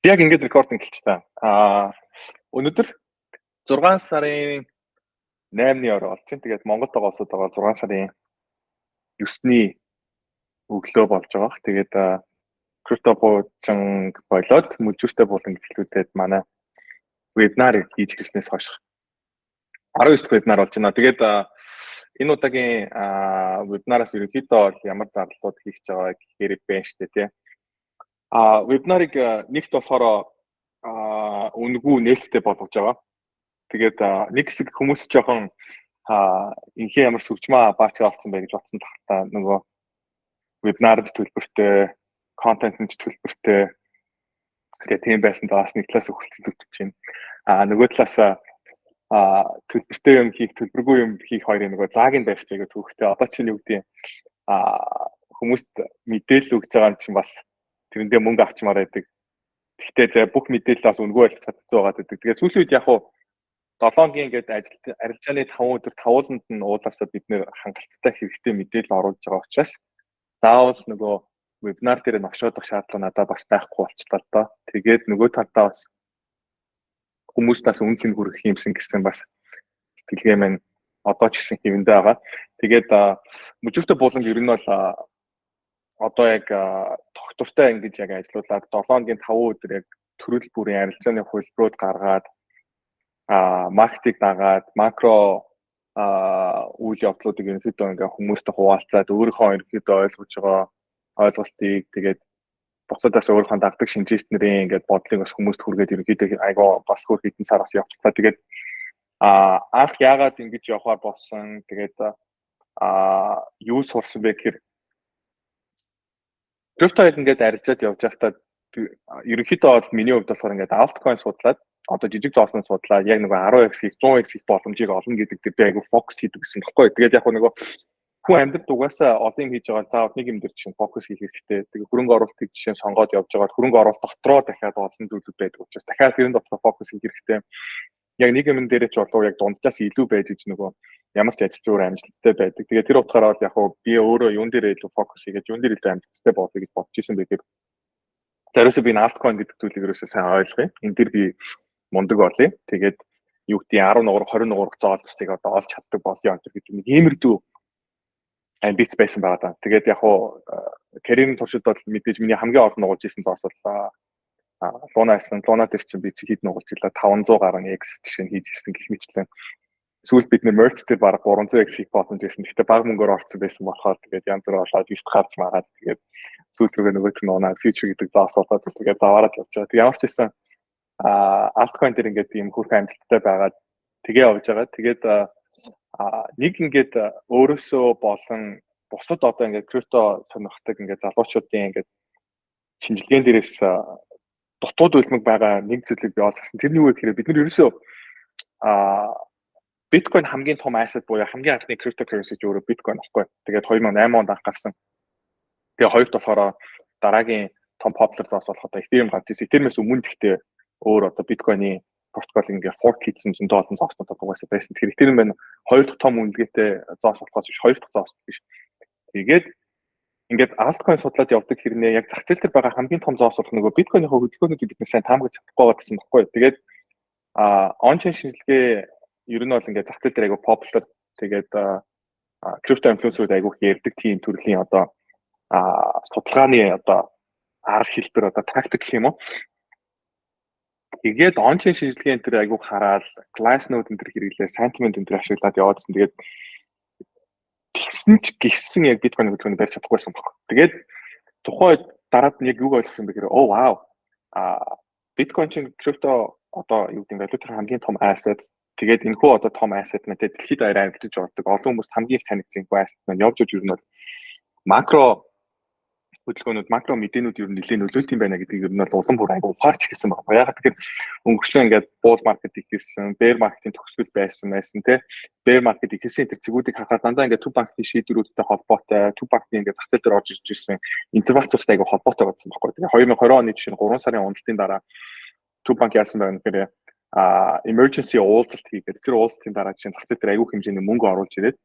Яг ингээд recording эхэлж та. Өнөөдөр 6 сарын 8-ны орой болж байна. Тэгээд Монголд байгаа улсууд байгаа 6 сарын 9-ний өглөө болж байгаа. Тэгээд крипто буучин болоод мүлжүүртэй буулан эхлүүлээд манай вебинарыг хийж эхэлснээс хойш 19 дахь вебинар болж байна. Тэгээд энэ удаагийн вебинараас ерөнхийдөө бол ямар зарлалууд хийх гэж байгаа гэхээр байна штэ, тий. Вебинарыг нэгт болохоор үнэгүй, нээлттэй болгож байгаа. Тэгээд нэг хэсэг хүмүүс жоохон инхээ ямар сүржмаа баач олцсон бай гэж бодсон тахта нөгөө вебинард төлбөртэй, контент нь төлбөртэй. Тэгээ тийм байсан бас нэг талаас өхөлцөн төвчж байна. Нөгөө талаас төлбөртэй юм хийх, төлбөргүй юм хийх хоёрын нөгөө зааг нь барьж байгаа түүхтэй. Одоо чинь юу гэдэг хүмүүст мэдээлэл өгж байгаа юм чинь бас тэрэндээ мөнгө авчмаар байдаг. Гэхдээ зэ бүх мэдээлэл бас үнэгүй байх чадсан байгаа гэдэг. Тэгээ сүүлийн үед яг хуу 7 хоногийн ингээд ажил арилжааны 5 өдөр тавууланд нь уулаасаа бид нэр хангалттай хэрэгтэй мэдээлэл оруулж байгаа учраас заавал нөгөө вебинар дээр новшоодох шаардлага надад бас байхгүй болчлоо л доо. Тэгээд нөгөө талдаа бас хүмүүст бас үн цэн хүргэх юмсан гэсэн бас сэтгэлгээ маань одоо ч гэсэн хэвэндээ байгаа. Тэгээд мүжүүртэй бууланг ер нь бол одоо яг тогтвортой ингэж яг ажиллаулаад 7 хоногийн 5 өдөр яг төрөл бүрийн арилжааны хувилбарууд гаргаад, маркетинг дагаад, макро үйл явдлуудыг ерөнхийдөө ингээ хүмүүстэй хуваалцаад, өөрийнхөө ерөнхийдөө ойлгож байгаа ойлголтыг, тэгээд бусадаас өөрийнхөө дагдаг шинжээч нарын ингээд бодлыг бас хүмүүст хүргээд, ерөнхийдөө айгуу бас хөр хэдэн сар бас явцлаа. Тэгээд анх яагаад ингэж явахаар болсон, тэгээд юу сурсан бэ гэхээр крипто яг ингээд арилжаад явж байхдаа ерөнхийдөө бол миний хувьд болохоор ингээд altcoin судлаад, одоо жижиг зооснууд судлаад, яг нөгөө 10x хийх, 100x хийх боломжийг олно гэдэг дээр би айгүй фокус хийдэг гэсэн баггүй. Тэгээд яг нөгөө хүн амьдралд угаасаа олон юм хийж байгаа, заавал нэг юм дээр чинь фокус хийх хэрэгтэй. Тэгээ хөрөнгө оруулалтыг жишээ нь сонгоод явж байгаа, хөрөнгө оруулалт дотроо дахиад олон зүйлүүд байдаг учраас дахиад тэрэн дотроо фокус хийх хэрэгтэй. Яг нэг юм дээр ч болов яг дунджаас илүү байж гэж нөгөө ямар ч ажил зүйр амжилттай байдаг. Тэгээ тэр утгаараа бол яг хуу би өөрөө юун дээр илүү фокус хийгээд, юун дээр илүү амжилттай болъё гэж бодож исэн бэ гэхээр зариусаа би энэ altcoin гэдэг зүйлийг ерөөсөө сайн ойлгоё. Энэ дээр би мундаг болъё. Тэгээд юу гэдэг 10 нугарах, 20 нугарах зоолцыг одоо олж чаддаг болъё гэдэг нэг иймэрдүү амбиц байсан байгаа даа. Тэгээд яг хуу карьерийн туршид бол мэдээж миний хамгийн олон нугалж исэн зоос бол Луна байсан. Луна дээр чинь би чи хэд нугалж илаа, 500 гаруй X жишээ нь хийж ирсэн гэх мэтлэн. Сүүлд бид нэр merch дээр бараг 300x хийх боломж байсан. Гэхдээ бага мөнгөөр орцсон байсан болохоор тэгээд янз бүр болоод эрт гарч магаад, тэгээд сүүлд рүүгээ нөгөө чинь унаа future гэдэг зоос болоод, тэгээд заваараад явж байгаа. Тэгээд ямар ч байсан altcoin дээр ингээд ийм хөөрхөн амжилттай байгаад тэгээ явж байгаа. Тэгээд нэг ингээд өөрөөсөө болон бусад одоо ингээд крипто сонирхдаг ингээд залуучуудын ингээд шинжилгээн дээрээс дутууд үлмэг байгаа нэг зүйлийг би олж харсан. Тэр нь юу вэ гэхээр бид нар ерөөсөө биткойн хамгийн том asset буюу хамгийн анхны cryptocurrency ч өөрөө биткойн баггүй. Тэгээд 2008 онд анх гарсан. Тэгээ хоёрт болохоор дараагийн том popular зоос болох одоо Ethereum гарч ирсэн. Ethereum-ээс өмнө гэхдээ өөр одоо биткойны протокол ингээ fork хийсэн зөндөө олон зооснууд угаасаа байсан. Тэгэхээр Ethereum байна, хоёр дахь том үнэлгээтэй зоос болохоос биш, хоёр дахь зоос биш. Тэгээд ингээд altcoin судлаад явдаг хэрнээ яг зах зээл дээр байгаа хамгийн том зоос болох нөгөө биткойныхоо хөдөлгөөнүүдийг бид нар сайн таамаглаж чадахгүй байгаа гэсэн баггүй. Тэгээд on-chain шинжилгээ ер нь бол ингээд зах зээл дээр айгүй popular, тэгээд крипто инфлюенсерүүд айгүй их ярьдаг тийм төрлийн одоо судалгааны одоо арга хэлбэр, одоо тактик гэх юм уу. Тэгээд on-chain шинжилгээ энэ төр айгүй хараад, Glassnode энэ төр хэрэглээ, sentiment энэ төр ашиглаад яваадсан. Тэгээд тэгсэн ч гисэн яг биткойн хөдөлгөөний барьж чадахгүйсэн баг. Тэгээд тухайн үед дараад нь яг юг ойлгосон бэ гэхээр оо вау, биткойн чинь крипто одоо юу гэдэг валютын хамгийн том asset. Тэгээд энэ хүү одоо том asset маань дэлхийд даяар амжилтж ордог. Олон хүмүүст хамгийн их танигдсан энэ asset маань явж явж ер нь бол макро хөдөлгөөнүүд, макро мэдээнүүд ер нь нэлээд нөлөөлт юм байна гэдгийг ер нь бол улам бүр айгу ухаарч эхэлсэн байна. Ягаад гэхээр өнгөрсөн ингээд bull market ихэлсэн, bear market-ийн төгсгөл байсан байсан тий. Bear market ихэлсэн тэр цэгүүдийг харахад дандаа ингээд төв банкны шийдвэрүүдтэй холбоотой, төв банкны ингээд зах зээл дээр орж ирж ирсэн интервалцуудтай айгу холбоотой байсан байхгүй. Тэгээ 2020 оны жишээ нь 3 сарын уналтын дараа төв банк яасан бэ гэхээр emergency уулзалт хийгээд, тэр уулзалтын дараа жишээ нь зах зээл дээр айгу хэмжээний мөнгө оруулж ирээд.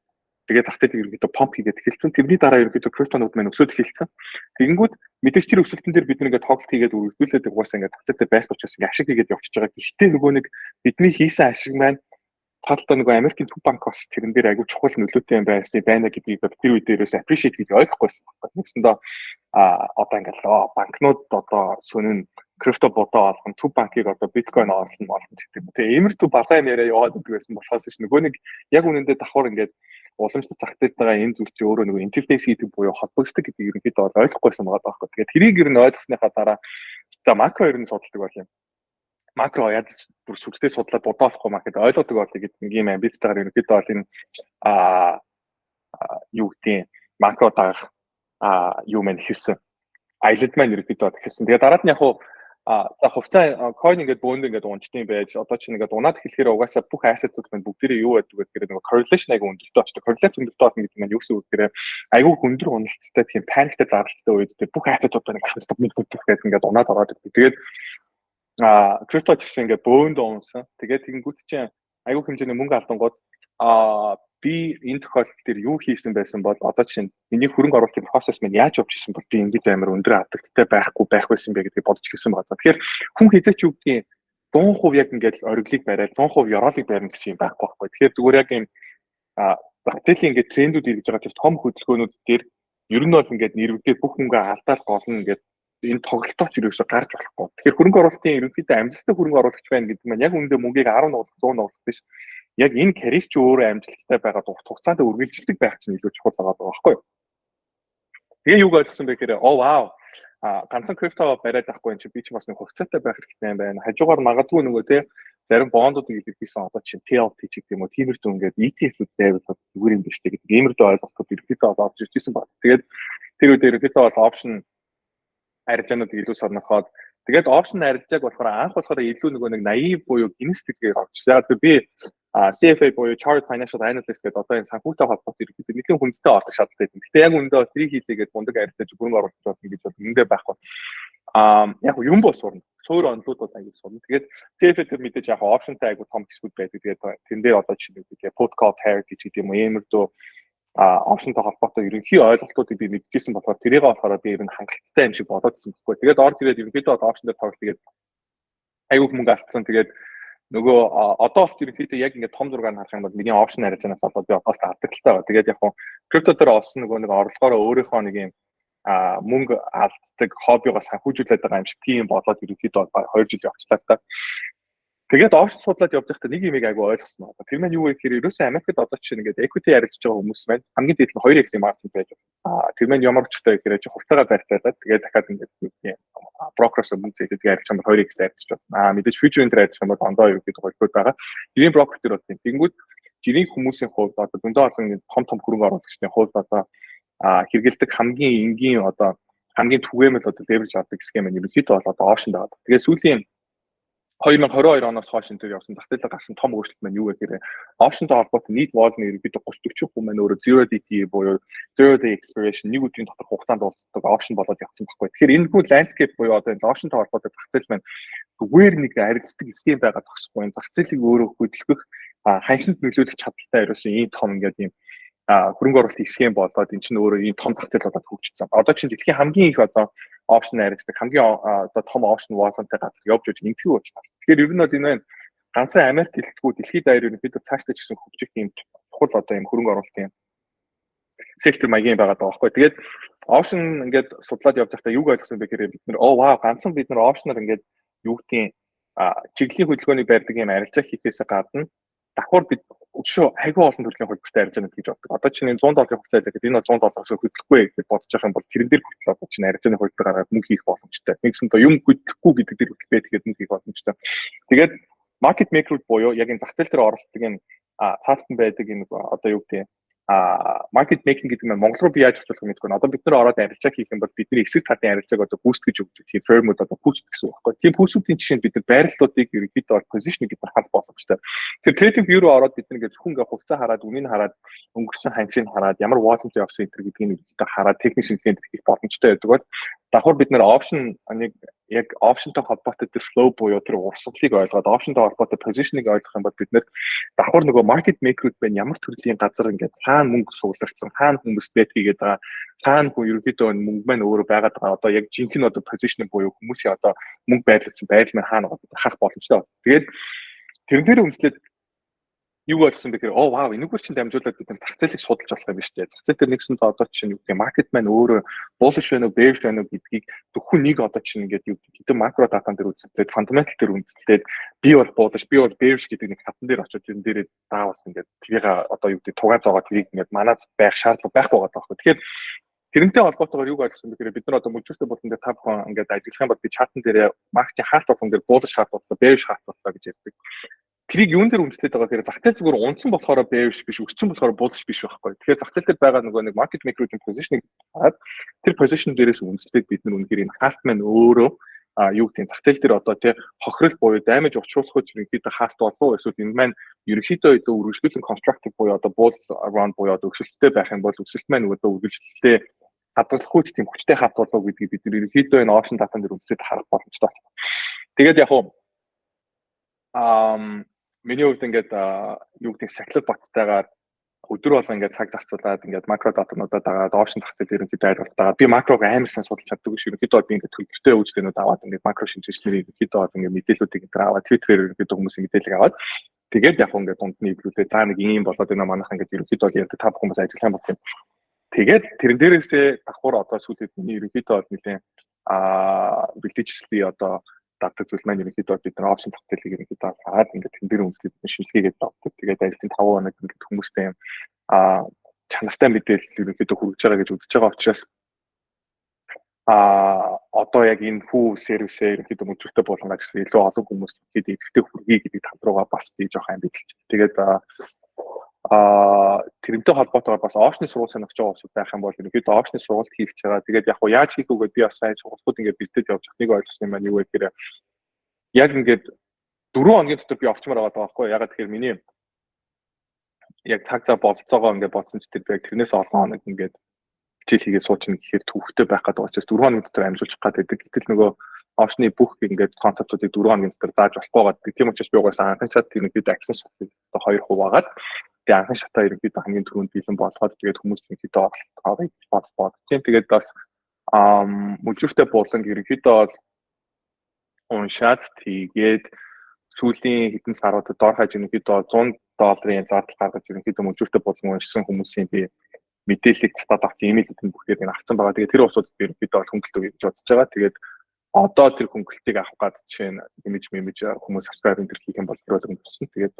Тэгээд зах зээлийг ерөнхийдөө pump хийгээд эхэлсэн. Тэрний дараа ерөнхийдөө криптонууд маань өсөд эхэлсэн. Тэгэнгүүт мэдээж тэр өсөлтөн дээр бид нэг ингээд тоглолт хийгээд үргэлжлүүлээд угаасаа ингээд зах зээлтэй байсан учраас ингээд ашиг хийгээд явчихж байгаа. Гэхдээ нөгөө нэг бидний хийсэн ашиг маань цааталтаа нөгөө Америкийн төв банк бас тэрэн дээр айгүй чухал нөлөөтэй юм байсан байна гэдгийг тэр үед дээрээс appreciate гэж ойлгохгүйсэн байхгүй. Нэгсэндээ одоо ингээд банкнууд одоо сонин крипто бодоо олгон, төв банкыг одоо биткойн орлно молно гэдэг юм. Тэгээ иймэрхүү балаа юм яриа яваад байдаг байсан болохоос ш нөгөө нэг яг үнэндээ давхар ингээд уламжлалт зах зээлд байгаа энэ зүйл чи өөрөө нөгөө интерфейс хийдэг буюу холбогддог гэдгийг ерөнхийдөө бол ойлгохгүйсэн байгаа байхгүй. Тэгээд тэрийг ер нь ойлгосныхаа дараа за макро ер нь судалдаг бол юм. Макро яаж бүр сүртэй судлаад бодоолохгүй маркет ойлгодог болъё гэдэг нэг юм амбицтайгаар ерөнхийдөө бол энэ юу гэдгийг макро дагах юу мэн хэлсэн. Аялал маань ерөнхийдөө бол хэлсэн. Тэгээд дараад нь яг хуу за хувьцаа coin ингээд бөөнд ингээд унждсан байж, одоо чинь ингээд унаад эхлэхээр угаасаа бүх asset-ууд маань бүгдээрээ юу байдаг вэ гэхээр нөгөө correlation айгүй өндөртэй болчихдог. Correlation өндөртэй болно гэдэг нь юу гэсэн үг гэхээр айгүй өндөр уналттай, тийм паниктай зарлалтай үед тэр бүх asset-ууд нэг ахмадтай нэг бүх гэдэг ингээд унаад ороод ирдэг. Тэгээд крипто ч гэсэн ингээд бөөнд унсан. Тэгээд тэгэнгүүт чинь айгүй хэмжээний мөнгө алдангууд би энэ тохиолдол дээр юу хийсэн байсан бол, одоо чинь миний хөрөнгө оруулалтын процесс маань яаж явж исэн бол би ингэж амар өндөр алдагдaltaй байхгүй байх байсан бэ гэдгийг бодож ирсэн байна. Тэгэхээр хүн хизээч юу гэдгийг 100% яг ингээд ориглыг бариад 100% ёроолыг барина гэсэн юм байхгүй байхгүй. Тэгэхээр зүгээр яг юм зах зээлийн ингээд трендүүд ирж байгаа тэр том хөдөлгөөнүүд дээр ер нь бол ингээд нэрвдээ бүх мөнгө алдаал, гол нь ингээд энэ тоглолтооч ерөөсө гарч болохгүй. Тэгэхээр хөрөнгө оруулалтын ерөнхийдөө амжилттай хөрөнгө оруулагч байна гэдэг маань яг үүндээ мөнгийг 10 нугалах, 100 нугалах биш. Яг энэ карьер чи өөрөө амжилттай байгаа урт хугацаанд үргэлжилдэг байх чинь илүү чухал байгаа байхгүй юу? Тэгээ юуг ойлгосон бэ гэхээр оо вау, ганцхан крипто бариад авахгүй юм чи би чи бас нэг хувьцаатай байх хэрэгтэй юм байна. Хажуугаар магадгүй нөгөө те зарим бондуудыг илэрхийлсэн одоо чинь TLT ч гэдэг юм уу, тиймэрхүү ингээд ETF-үүд байвал зүгээр юм биш үү гэдэг иймэрхүү ойлголтууд ерөнхийдөө бол орж ирж ирсэн байна. Тэгээд тэр үед ерөнхийдөө бол option арилжаануудыг илүү сонирхоод, тэгээд option арилжааг болохоор анх болохоор илүү нөгөө нэг naive буюу гинэс сэтгэлгээр орчихсон. Яг би CFA буюу Chartered Financial Analyst гэдэг одоо энэ санхүүтэй холбоотой ерөнхийдөө нэлээд хүнстэй ордог шаардлагатай байдаг. Гэтэ яг үүндээ тэрийг хийлээгээд мундаг арилжаж хөрөнгө оруулах болно гэж бол үүндээ байхгүй. Яг юм боо сурна. Суур онлууд бол аягүй сурна. Тэгээд CFA дээр мэдээж яг option-тай аягүй том хэсгүүд байдаг. Тэгээд тэн дээр одоо жишээ нь put call parity гэдэг юм уу, иймэрдүү option-тай холбоотой ерөнхий ойлголтуудыг би мэдчихсэн болохоор тэрийг болохоор би ер нь хангалттай юм шиг бодоодсэн байхгүй. Тэгээд орж ирээд ерөнхийдөө option дээр тоглолт тэгээд аягүй мөнгө алдсан. Тэгээд нөгөө одоо бол ерөнхийдөө яг ингээд том зургаар нь харах юм бол миний option арилжаанаас болоод би одоо алдагдaltaй байгаа. Тэгээд яг хуу крипто дээр олсон нөгөө нэг орлогоороо өөрийнхөө нэг юм мөнгө алддаг хоббигоо санхүүжүүлээд байгаа юм шиг тийм болоод ерөнхийдөө 2 жил явчлаа та. Тэгээд option судлаад явж байхдаа нэг юмыг айгүй ойлгосон байна. Тэр маань юу вэ гэхээр ерөөсөө Америкт одоо чинь ингээд equity арилжж байгаа хүмүүс маань хамгийн дээд нь 2x-ийн margin байж байна. Тэр маань ямар учиртай вэ гэхээр чи хувьцаагаа барьтаад тэгээд дахиад ингээд брокероос мөнгө зээлээд тэгээд арилжах юм бол 2x арилжж байна. Мэдээж future энэ арилжах юм бол ондоо ерөнхийдөө холбоод байгаа. Жирийн брокер төр бол тийм. Тэнгүүд жирийн хүмүүсийн хувьд одоо зөндөө олон том том хөрөнгө оруулагчдын хувьд одоо хэрэгэлдэг хамгийн энгийн, одоо хамгийн түгээмэл одоо leverage авдаг схем нь ерөнхийдөө бол одоо option байгаа. Тэгээд сүүлийн 2022 оноос хойш энэ төр явсан зах зээлээр гарсан том өөрчлөлт маань юу вэ гэхээр option-той холбоотой нийт volume ерөнхийдөө 30 40% маань өөрөө zero DTE буюу zero day expiration, нэг өдрийн дотор хугацаанд дуусдаг option болоод явсан байхгүй. Тэгэхээр энэ хүү landscape буюу одоо энэ option-той холбоотой зах зээл маань зүгээр нэг арилждаг схем байгаа зогсохгүй. Энэ зах зээлийг өөрөө хөдөлгөх, ханшинд нөлөөлөх чадaltaй ерөөсөн ийм том ингээд ийм хөрөнгө оруулалтын схем болоод энэ чинь өөрөө ийм том зах зээл болоод хөгжсөн. Одоо чинь дэлхийн хамгийн их одоо option арилждаг, хамгийн одоо том option volume-тай газар явж явж энэхүү болж байна. Тэгэхээр ер нь бол энэ байна, ганцхан Америк гэлтгүү дэлхийд даяар ерөнхийдөө цаашдаа ч гэсэн хөгжих ийм чухал одоо ийм хөрөнгө оруулалтын сектор маягийн байгаа даа байхгүй. Тэгээд option ингээд судлаад явж байхдаа юуг ойлгосон бэ гэхээр бид нэр оо вау, ганцхан бид нар option-оор ингээд юу гэдгийг чиглэлийн хөдөлгөөнийг барьдаг юм арилжаа хийхээс гадна давхар бид өшөө айгүй олон төрлийн хөтөлбөртэй арилжаанууд хийж болдог. Одоо чинь энэ 100 долларын хувьцаа гэдэг энэ бол 100 доллароос хөдлөхгүй гэж бодож байгаа юм бол тэрэн дээр хүртэл одоо чинь арилжааны хөтөлбөр гаргаад мөнгө хийх боломжтой. Нэгсэндээ юм хөдлөхгүй гэдэг дээр хүртэл тэгээд мөнгө хийх боломжтой. Тэгээд market maker-ууд буюу яг энэ зах зээл дээр оролцдог юм цаатан байдаг энэ одоо юу гэдэг market making гэдэг нь монгол руу би яаж орчуулах мэдэхгүй. Одоо бид нар ороод арилжаа хийх юм бол бидний эсрэг талын арилжааг одоо boost гэж өгдөг. Тийм firm-үүд одоо boost гэсэн үг байхгүй. Тийм boost-үүдийн жишээнд бид нар байрлалуудыг ерөнхийдөө position бид нар харах боломжтой. Тэр trading view руу ороод бид нар ингээд зөвхөн ингээд хувьцаа хараад, үнийг хараад, өнгөрсөн ханшийг хараад, ямар volume-тэй явсан энэ гэдгийг ерөнхийдөө хараад техник шинжилгээнд хийх боломжтой байдаг бол давхар бид нар option нэг яг option-тай холбоотой тэр flow буюу тэр урсгалыг ойлгоод, option-тай холбоотой position-ыг ойлгох юм бол бид нэр давхар нөгөө market maker-үүд байна, ямар төрлийн газар ингээд хаана мөнгө суглагдсан, хаана хүмүүс bet хийгээд байгаа, хаана хүн ерөнхийдөө мөнгө маань өөрөө байгаад байгаа, одоо яг жинхэнэ одоо position буюу хүмүүсийн одоо мөнгө байрлагдсан байдал маань хаана байгаа харах боломжтой. Тэгээд тэрэн дээр үндэслээд юу ойлгосон бэ гэхээр, оо вау, энэгээр чинь дамжуулаад бид нар зах зээлийг судалж болох юм биш үү? Зах зээл дээр нэгсэндээ одоо чинь юу гэх market маань өөрөө bullish байна уу, bearish байна уу гэдгийг зөвхөн нэг одоо чинь ингээд юу гэдэг макро датан дээр үндэслээд, fundamental дээр үндэслээд, би бол bullish, би бол bearish гэдэг нэг хатан дээр очиод тэрэн дээрээ заавал ингээд тэрийг одоо юу гэдэг тугаа зоогоо тэрийг ингээд манад байх шаардлага байхгүй байгаа байхгүй. Тэгэхээр тэрнтэй холбоотойгоор юуг ойлгосон бэ гэхээр бид нар одоо мөчөртэй болон дээр та бүхэн ингээд ажиглах юм бол би chart-ан дээр market-ийн хаалт болгон дээр bullish хаалт боллоо, bearish хаалт боллоо гэж ярьдаг. Тэрийг юун дээр үндэслээд байгаа гэхээр зах зээл зүгээр унасан болохоор bearish биш, өссөн болохоор bullish биш байхгүй. Тэгэхээр зах зээл дээр байгаа нөгөө нэг market maker-үүдийн position-ыг хараад, тэр position дээрээс үндэслээд бид нар үнэхээр энэ хаалт маань өөрөө юу гэдэг зах зээл дээр одоо тий хохирол буюу damage учруулах гэж ерөнхийдөө хаалт болов уу, эсвэл энэ маань ерөнхийдөө одоо үргэлжлүүлэн constructive буюу одоо bull run буюу одоо өсөлттэй байх юм бол өсөлт маань одоо үргэлжлэлтэй хадгалах хүч, тийм хүчтэй хаалт болов уу гэдгийг бид нар ерөнхийдөө энэ option data дээр үндэслээд харах боломжтой. Тэгээд яг хуу миний хувьд ингээд юу гэдэг сахилга баттайгаар өдөр болго ингээд цаг зарцуулаад, ингээд макро датануудаа дагаад, option зах зээл ерөнхийдөө ойлголт. Би макрог амар сайн судалж чаддаггүй ш. Ерөнхийдөө би ингээд төлбөртэй үйлчилгээнүүд аваад, ингээд макро шинжилгээний ерөнхийдөө бол ингээд мэдээллүүдийг энэ аваад, Twitter-ээр ерөнхийдөө хүмүүсийн мэдээлэл аваад, тэгээд яг ингээд дунд нь эвлүүлээ. За, нэг ийм болоод байна, манайхан ингээд ерөнхийдөө бол ярьдаг, та бүхэн бас ажиллах юм бол юм. Тэгээд тэрэн дээрээсээ давхар одоо сүүлийн миний ерөнхийдөө бол нэлээд religiously одоо дагдаг зүйл маань ерөнхийдөө бид нар option зах зээлийг ерөнхийдөө хараад, ингээд тэн дээр үндэслээд шинжилгээгээд авдаг. Тэгээд ажлын 5 хоног ингээд хүмүүстэй юм чанартай мэдээлэл ерөнхийдөө хүргэж байгаа гэж үзэж байгаа учраас одоо яг энэ хүү сервисээ ерөнхийдөө мөчөртэй болгон гэсэн илүү олон хүмүүс ихэд идэвхтэй хүргэе гэдэг тал руугаа бас би жоохон амбицлж. Тэгээд тэрнтэй холбоотойгоор бас option-ы сургууль сонирхож байгаа улсууд байх юм бол ерөнхийдөө option-ы сургалт хийх гэж байгаа. Тэгээд яг хуу яаж хийх вэ гэдээ би бас сайн сургалтууд ингээд бэлдээд явж байгаа. Нэг ойлгосон юм маань юу вэ гэхээр яг ингээд 4 хоногийн дотор би орчмоор байгаа байхгүй. Ягаад тэгэхээр миний яг цаг зав болцоогоо ингээд бодсон ч тэр яг тэрнээс олон хоног ингээд хичээл хийгээд суучна гэхээр төвхтэй байх гэдэг учраас 4 хоногийн дотор амжуулчих гээд байдаг. Гэтэл нөгөө option-ы бүх ингээд concept-уудыг 4 хоногийн дотор зааж болохгүй гэдэг. Тийм учраас би угаасаа анхны шат ерөнхийдөө action шатыг одоо хоёр хуваагаад, тэгээ анхны шатаа ерөнхийдөө хамгийн түрүүнд бэлэн болгоод, тэгээд хүмүүс ерөнхийдөө оролцоорой бод бод. Тийм, тэгээд бас мөжөртэй буланг ерөнхийдөө бол уншаад, тэгээд сүүлийн хэдэн саруудад дор хаяж ерөнхийдөө 100 долларын зардал гаргаж, ерөнхийдөө мөжөртэй булан уншсан хүмүүсийн би мэдээллийг татаад авсан имэйлүүдийн бүгдийг нь авсан байгаа. Тэгээд тэр улсуудад би ерөнхийдөө бол хөнгөлт өгье гэж бодож байгаа. Тэгээд одоо тэр хөнгөлтийг авах гээд жишээ нь имиж мэмэж хүмүүс subscribe энэ хийх юм бол тэр бол өнгөрсөн. Тэгээд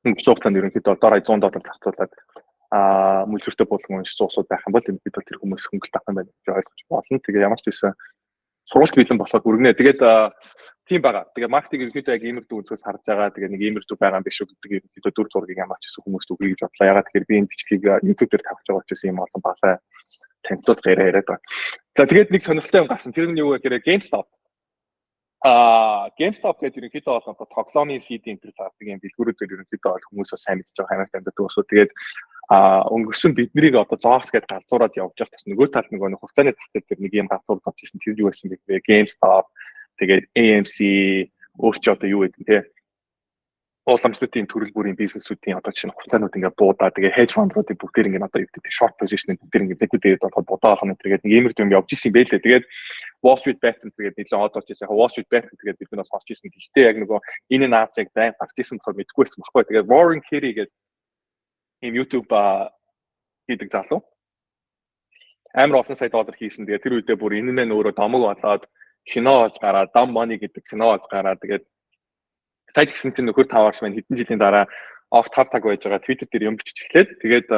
өнгөрсөн хугацаанд ерөнхийдөө дор хаяж 100 доллар зарцуулаад мүлжвэртэй булан уншсан улсууд байх юм бол ерөнхийдөө тэр хүмүүс хөнгөлт авах юм байна гэж ойлгож болно. Тэгээ ямар ч байсан сургалт бэлэн болоход өргөнө. Тэгээд тийм байгаа. Тэгээ маркетинг ерөнхийдөө яг иймэрхүү өнцгөөс харж байгаа. Тэгээ нэг иймэрхүү байгаа юм биш үү гэдэг ерөнхийдөө дүр зургийг ямар ч гэсэн хүмүүст өгье гэж бодлоо. Ягаад тэгэхээр би энэ бичлэгийг YouTube дээр тавьж байгаа учраас ийм олон балай танилцуулга яриа яриад байгаа. За, тэгээд нэг сонирхолтой юм гарсан. Тэр нь юу вэ гэхээр GameStop. GameStop гэдэг ерөнхийдөө бол одоо тоглоомын CD энэ төр зардаг юм дэлгүүрүүдээр ерөнхийдөө бол хүмүүс бас сайн мэдж байгаа, Америкт амьдардаг усуу. Тэгээд өнгөрсөн биднийг одоо зоос гэдээ галзуураад явж явах бас нөгөө талд нөгөө нэг хугацааны зах зээл дээр нэг юм галзуур болж ирсэн. Тэр юу байсан бэ? GameStop, тэгээд AMC, өөр чи одоо юу гэдэг те уламжлалтын төрөл бүрийн бизнесүүдийн одоо жишээ нь хугацаанууд ингээд буудаа, тэгээ hedge fund-уудыг бүгдээр ингээд одоо юу гэдэг short position бүгдээр ингээд liquidate болоход будаа болгоно, тэгээд нэг иймэрхүү юм явж исэн байлээ. Тэгээд Wall Street Bets тэгээд нэлээд од болж исэн. Wall Street Bets тэгээд бид нар сонсч исэн. Гэхдээ яг нөгөө энэ наац яг байн гарч исэн болохоор мэдэхгүй байсан байхгүй. Тэгээд Roaring Kitty гэдэг ийм YouTube хийдэг залуу амар олон сая доллар хийсэн. Тэгээд тэр үедээ бүр энэ мэн өөрөө домог болоод, кино болж гараад, Dumb Money гэдэг кино болж гараад, тэгээд сая тэгсэн чинь нөхөр таваарч маань хэдэн жилийн дараа off 5 таг байж байгаа Twitter дээр юм бичиж эхлээд, тэгээд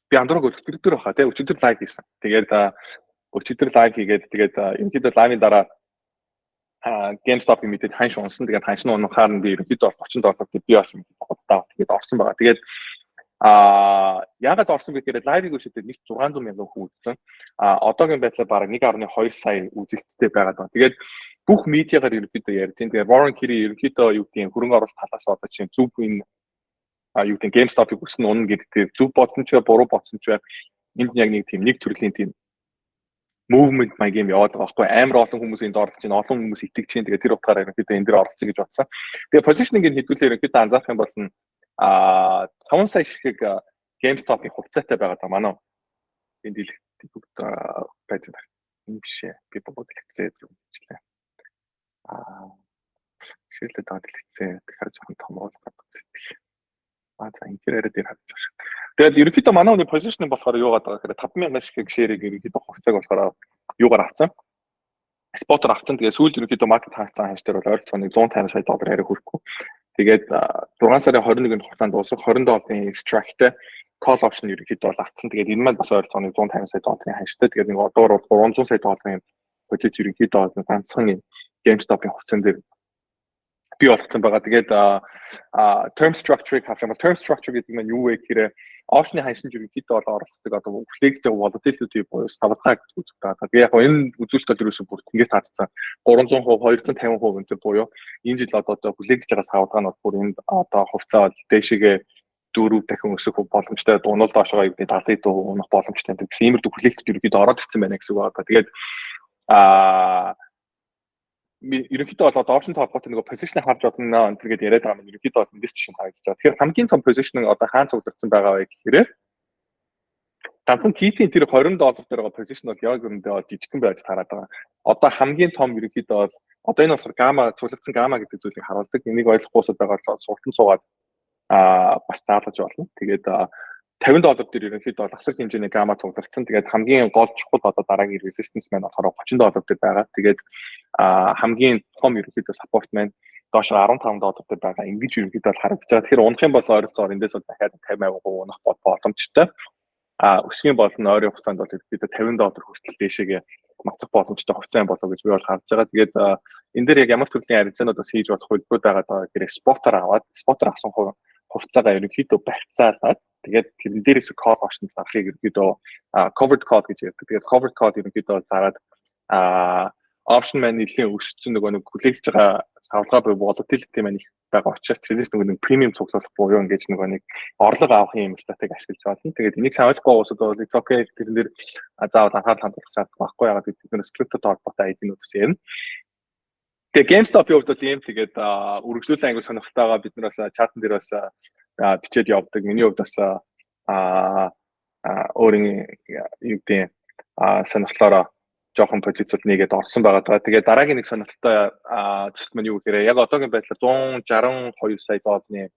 би андуураг өчигдөр баха тий өчигдөр live хийсэн. Тэгээд өчигдөр live хийгээд, тэгээд ерөнхийдөө live-ын дараа GameStop-ийн мэдээд ханш унсан. Тэгээд ханш нь унахаар нь би ерөнхийдөө 30 доллар би бас боддоо, тэгээд орсон байгаа. Тэгээд яагаад орсон бэ гэхээр live-ыг өшөөд нэг 600 мянган хүн үзсэн. Одоогийн байдлаар бараг 1.2 сая үзэлттэй байгаад байна. Тэгээд бүх медиагаар ерөнхийдөө ярьж байна. Тэгээд Roaring Kitty ерөнхийдөө юу гэдгийг хөрөнгө оруулалт талаас одоо чинь зөв энэ юу гэдэг GameStop-ыг өснө, унана гэдэг тэр зөв бодсон ч бай, буруу бодсон ч бай. Энд яг нэг тийм нэг төрлийн тийм Movement маяг юм яваад байгаа байхгүй, амар олон хүмүүс энд оролцож байна, олон хүмүүс итгэж чинь. Тэгээ тэр утгаараа ерөнхийдөө энэ дэр оролцсон гэж бодсон. Тэгээ positioning-ийг хэдүүлээ ерөнхийдөө анзаарах юм бол 5 сая ширхэг GameStop-ийн хувьцаатай байгаа даа манай энд дэлгэх бүгд байж байна. Энэ биш ээ. Би бод дэлгэцээ юм хийчлээ. Ширлээ даа дэлгэцээ тэгэхээр жоохон томруулах гэдэг. За, энэ дээр арай дээр харагдаж байгаа шиг. Тэгээд ерөнхийдөө манай хүний positioning болохоор юу байгаа гэхээр 5000 ширхэг share-ийг ерөнхийдөө хувьцааг болохоор юугаар авсан. Spot-оор авсан. Тэгээд сүүлд ерөнхийдөө market хаацсан ханш дээр бол ойролцоогоо 150 сая доллар арай хүрэхгүй. Тэгээд 6 сарын 21-нд хугацаанд дуусах 20 долларын strike-тэй call option ерөнхийдөө бол авсан. Тэгээд энэ маань бас ойролцоогоо 150 сая долларын ханштай. Тэгээд нэг одоор бол 300 сая долларын позиц ерөнхийдөө бол ганцхан юм GameStop-ын хувьцаан дээр бий болгоцсон байгаа. Тэгээд term structure-ыг харах юм бол term structure гэдэг нь юу вэ гэхээр option-ы ханшинд ерөнхийдөө бол оролцдог одоо хүлээгдэж байгаа volatility буюу савлгаа гэж үздэг байгаа. Тэгээ яг энэ үзүүлэлт бол ерөөсөө бүр тэнгээс таацсан 300%, 250% энэ төр буюу энэ жил одоо хүлээгдэж байгаа савлгаа нь бол бүр энд одоо хувьцаа бол дээшээгээ дөрөв дахин өсөх боломжтой, дунал доошоо юу гэдэг 70 унах боломжтой гэсэн иймэрхүү хүлээлтүүд ерөнхийдөө ороод ирсэн байна гэсэн үг байна. Тэгээд ерөнхийдөө бол одоо option холбоотой нөгөө position харж болно энэ төр гэдээ яриад байгаа юм, ерөнхийдөө бол эндээс жишээ харагдаж байгаа. Тэгэхээр хамгийн том position одоо хаан цуглардсан байгаа вэ гэхээр ганцхан KT-ийн тэр 20 доллар дээр байгаа position бол яг үүндээ бол жижигхэн байж хараад байгаа. Одоо хамгийн том ерөнхийдөө бол одоо энэ болохоор гамма, цуглардсан гамма гэдэг зүйлийг харуулдаг. Энийг ойлгохгүй усуд байгаа бол суртан суугаад бас заалгаж болно. Тэгээд 50 доллар дээр ерөнхийдөө бол асар хэмжээний гамма цуглардсан. Тэгээд хамгийн гол чухал одоо дараагийн resistance маань болохоор 30 доллар дээр байгаа. Тэгээд хамгийн том ерөнхийдөө support маань доош 15 доллар дээр байгаа. Ингэж ерөнхийдөө бол харагдаж байгаа. Тэгэхээр унах юм бол ойролцоогоор эндээс бол дахиад 50 50% унах боломжтой. Өсөх юм бол нь ойрын хугацаанд бол ерөнхийдөө 50 доллар хүртэл дээшээгээ мацах боломжтой хувьцаа юм болоо гэж би бол харж байгаа. Тэгээд энэ дээр яг ямар төрлийн арилжаанууд бас хийж болох хувилбарууд байгаа даа гэхээр spot-оор аваад, spot-оор авсан хувьцаагаа ерөнхийдөө барьцаалаад, тэгээд тэрэн дээрээс call option зарахыг ерөнхийдөө covered call гэж ярьдаг. Тэгээд covered call ерөнхийдөө зараад option маань нэлийн өссөн, нөгөө нэг хүлээгдэж байгаа савлгаа буюу volatility маань их байгаа учраас тэрнээс нөгөө нэг premium цуглуулах буюу ингэж нөгөө нэг орлого авах юм стратеги ашиглаж байна. Тэгээд энийг сайн ойлгохгүй уусад бол it's okay, тэрэн дээр заавал анхаарал хандуулах шаардлага байхгүй. Яагаад гэвэл бид нар крипто холбоотой ID-нууд бас ярина. Тэгээ GameStop-ийн хувьд бол ийм, тэгээд үргэлжлүүлэн аягүй сонирхолтойгоо бид нар бас чатан дээр бас бичээд явдаг. Миний хувьд бас өөрийн юу гэдэг сонирхлоороо жоохон позицууд нэгээд орсон байгаа даа. Тэгээ дараагийн нэг сонирхолтой төсөл маань юу гэхээр яг одоогийн байдлаар 162 сая долларын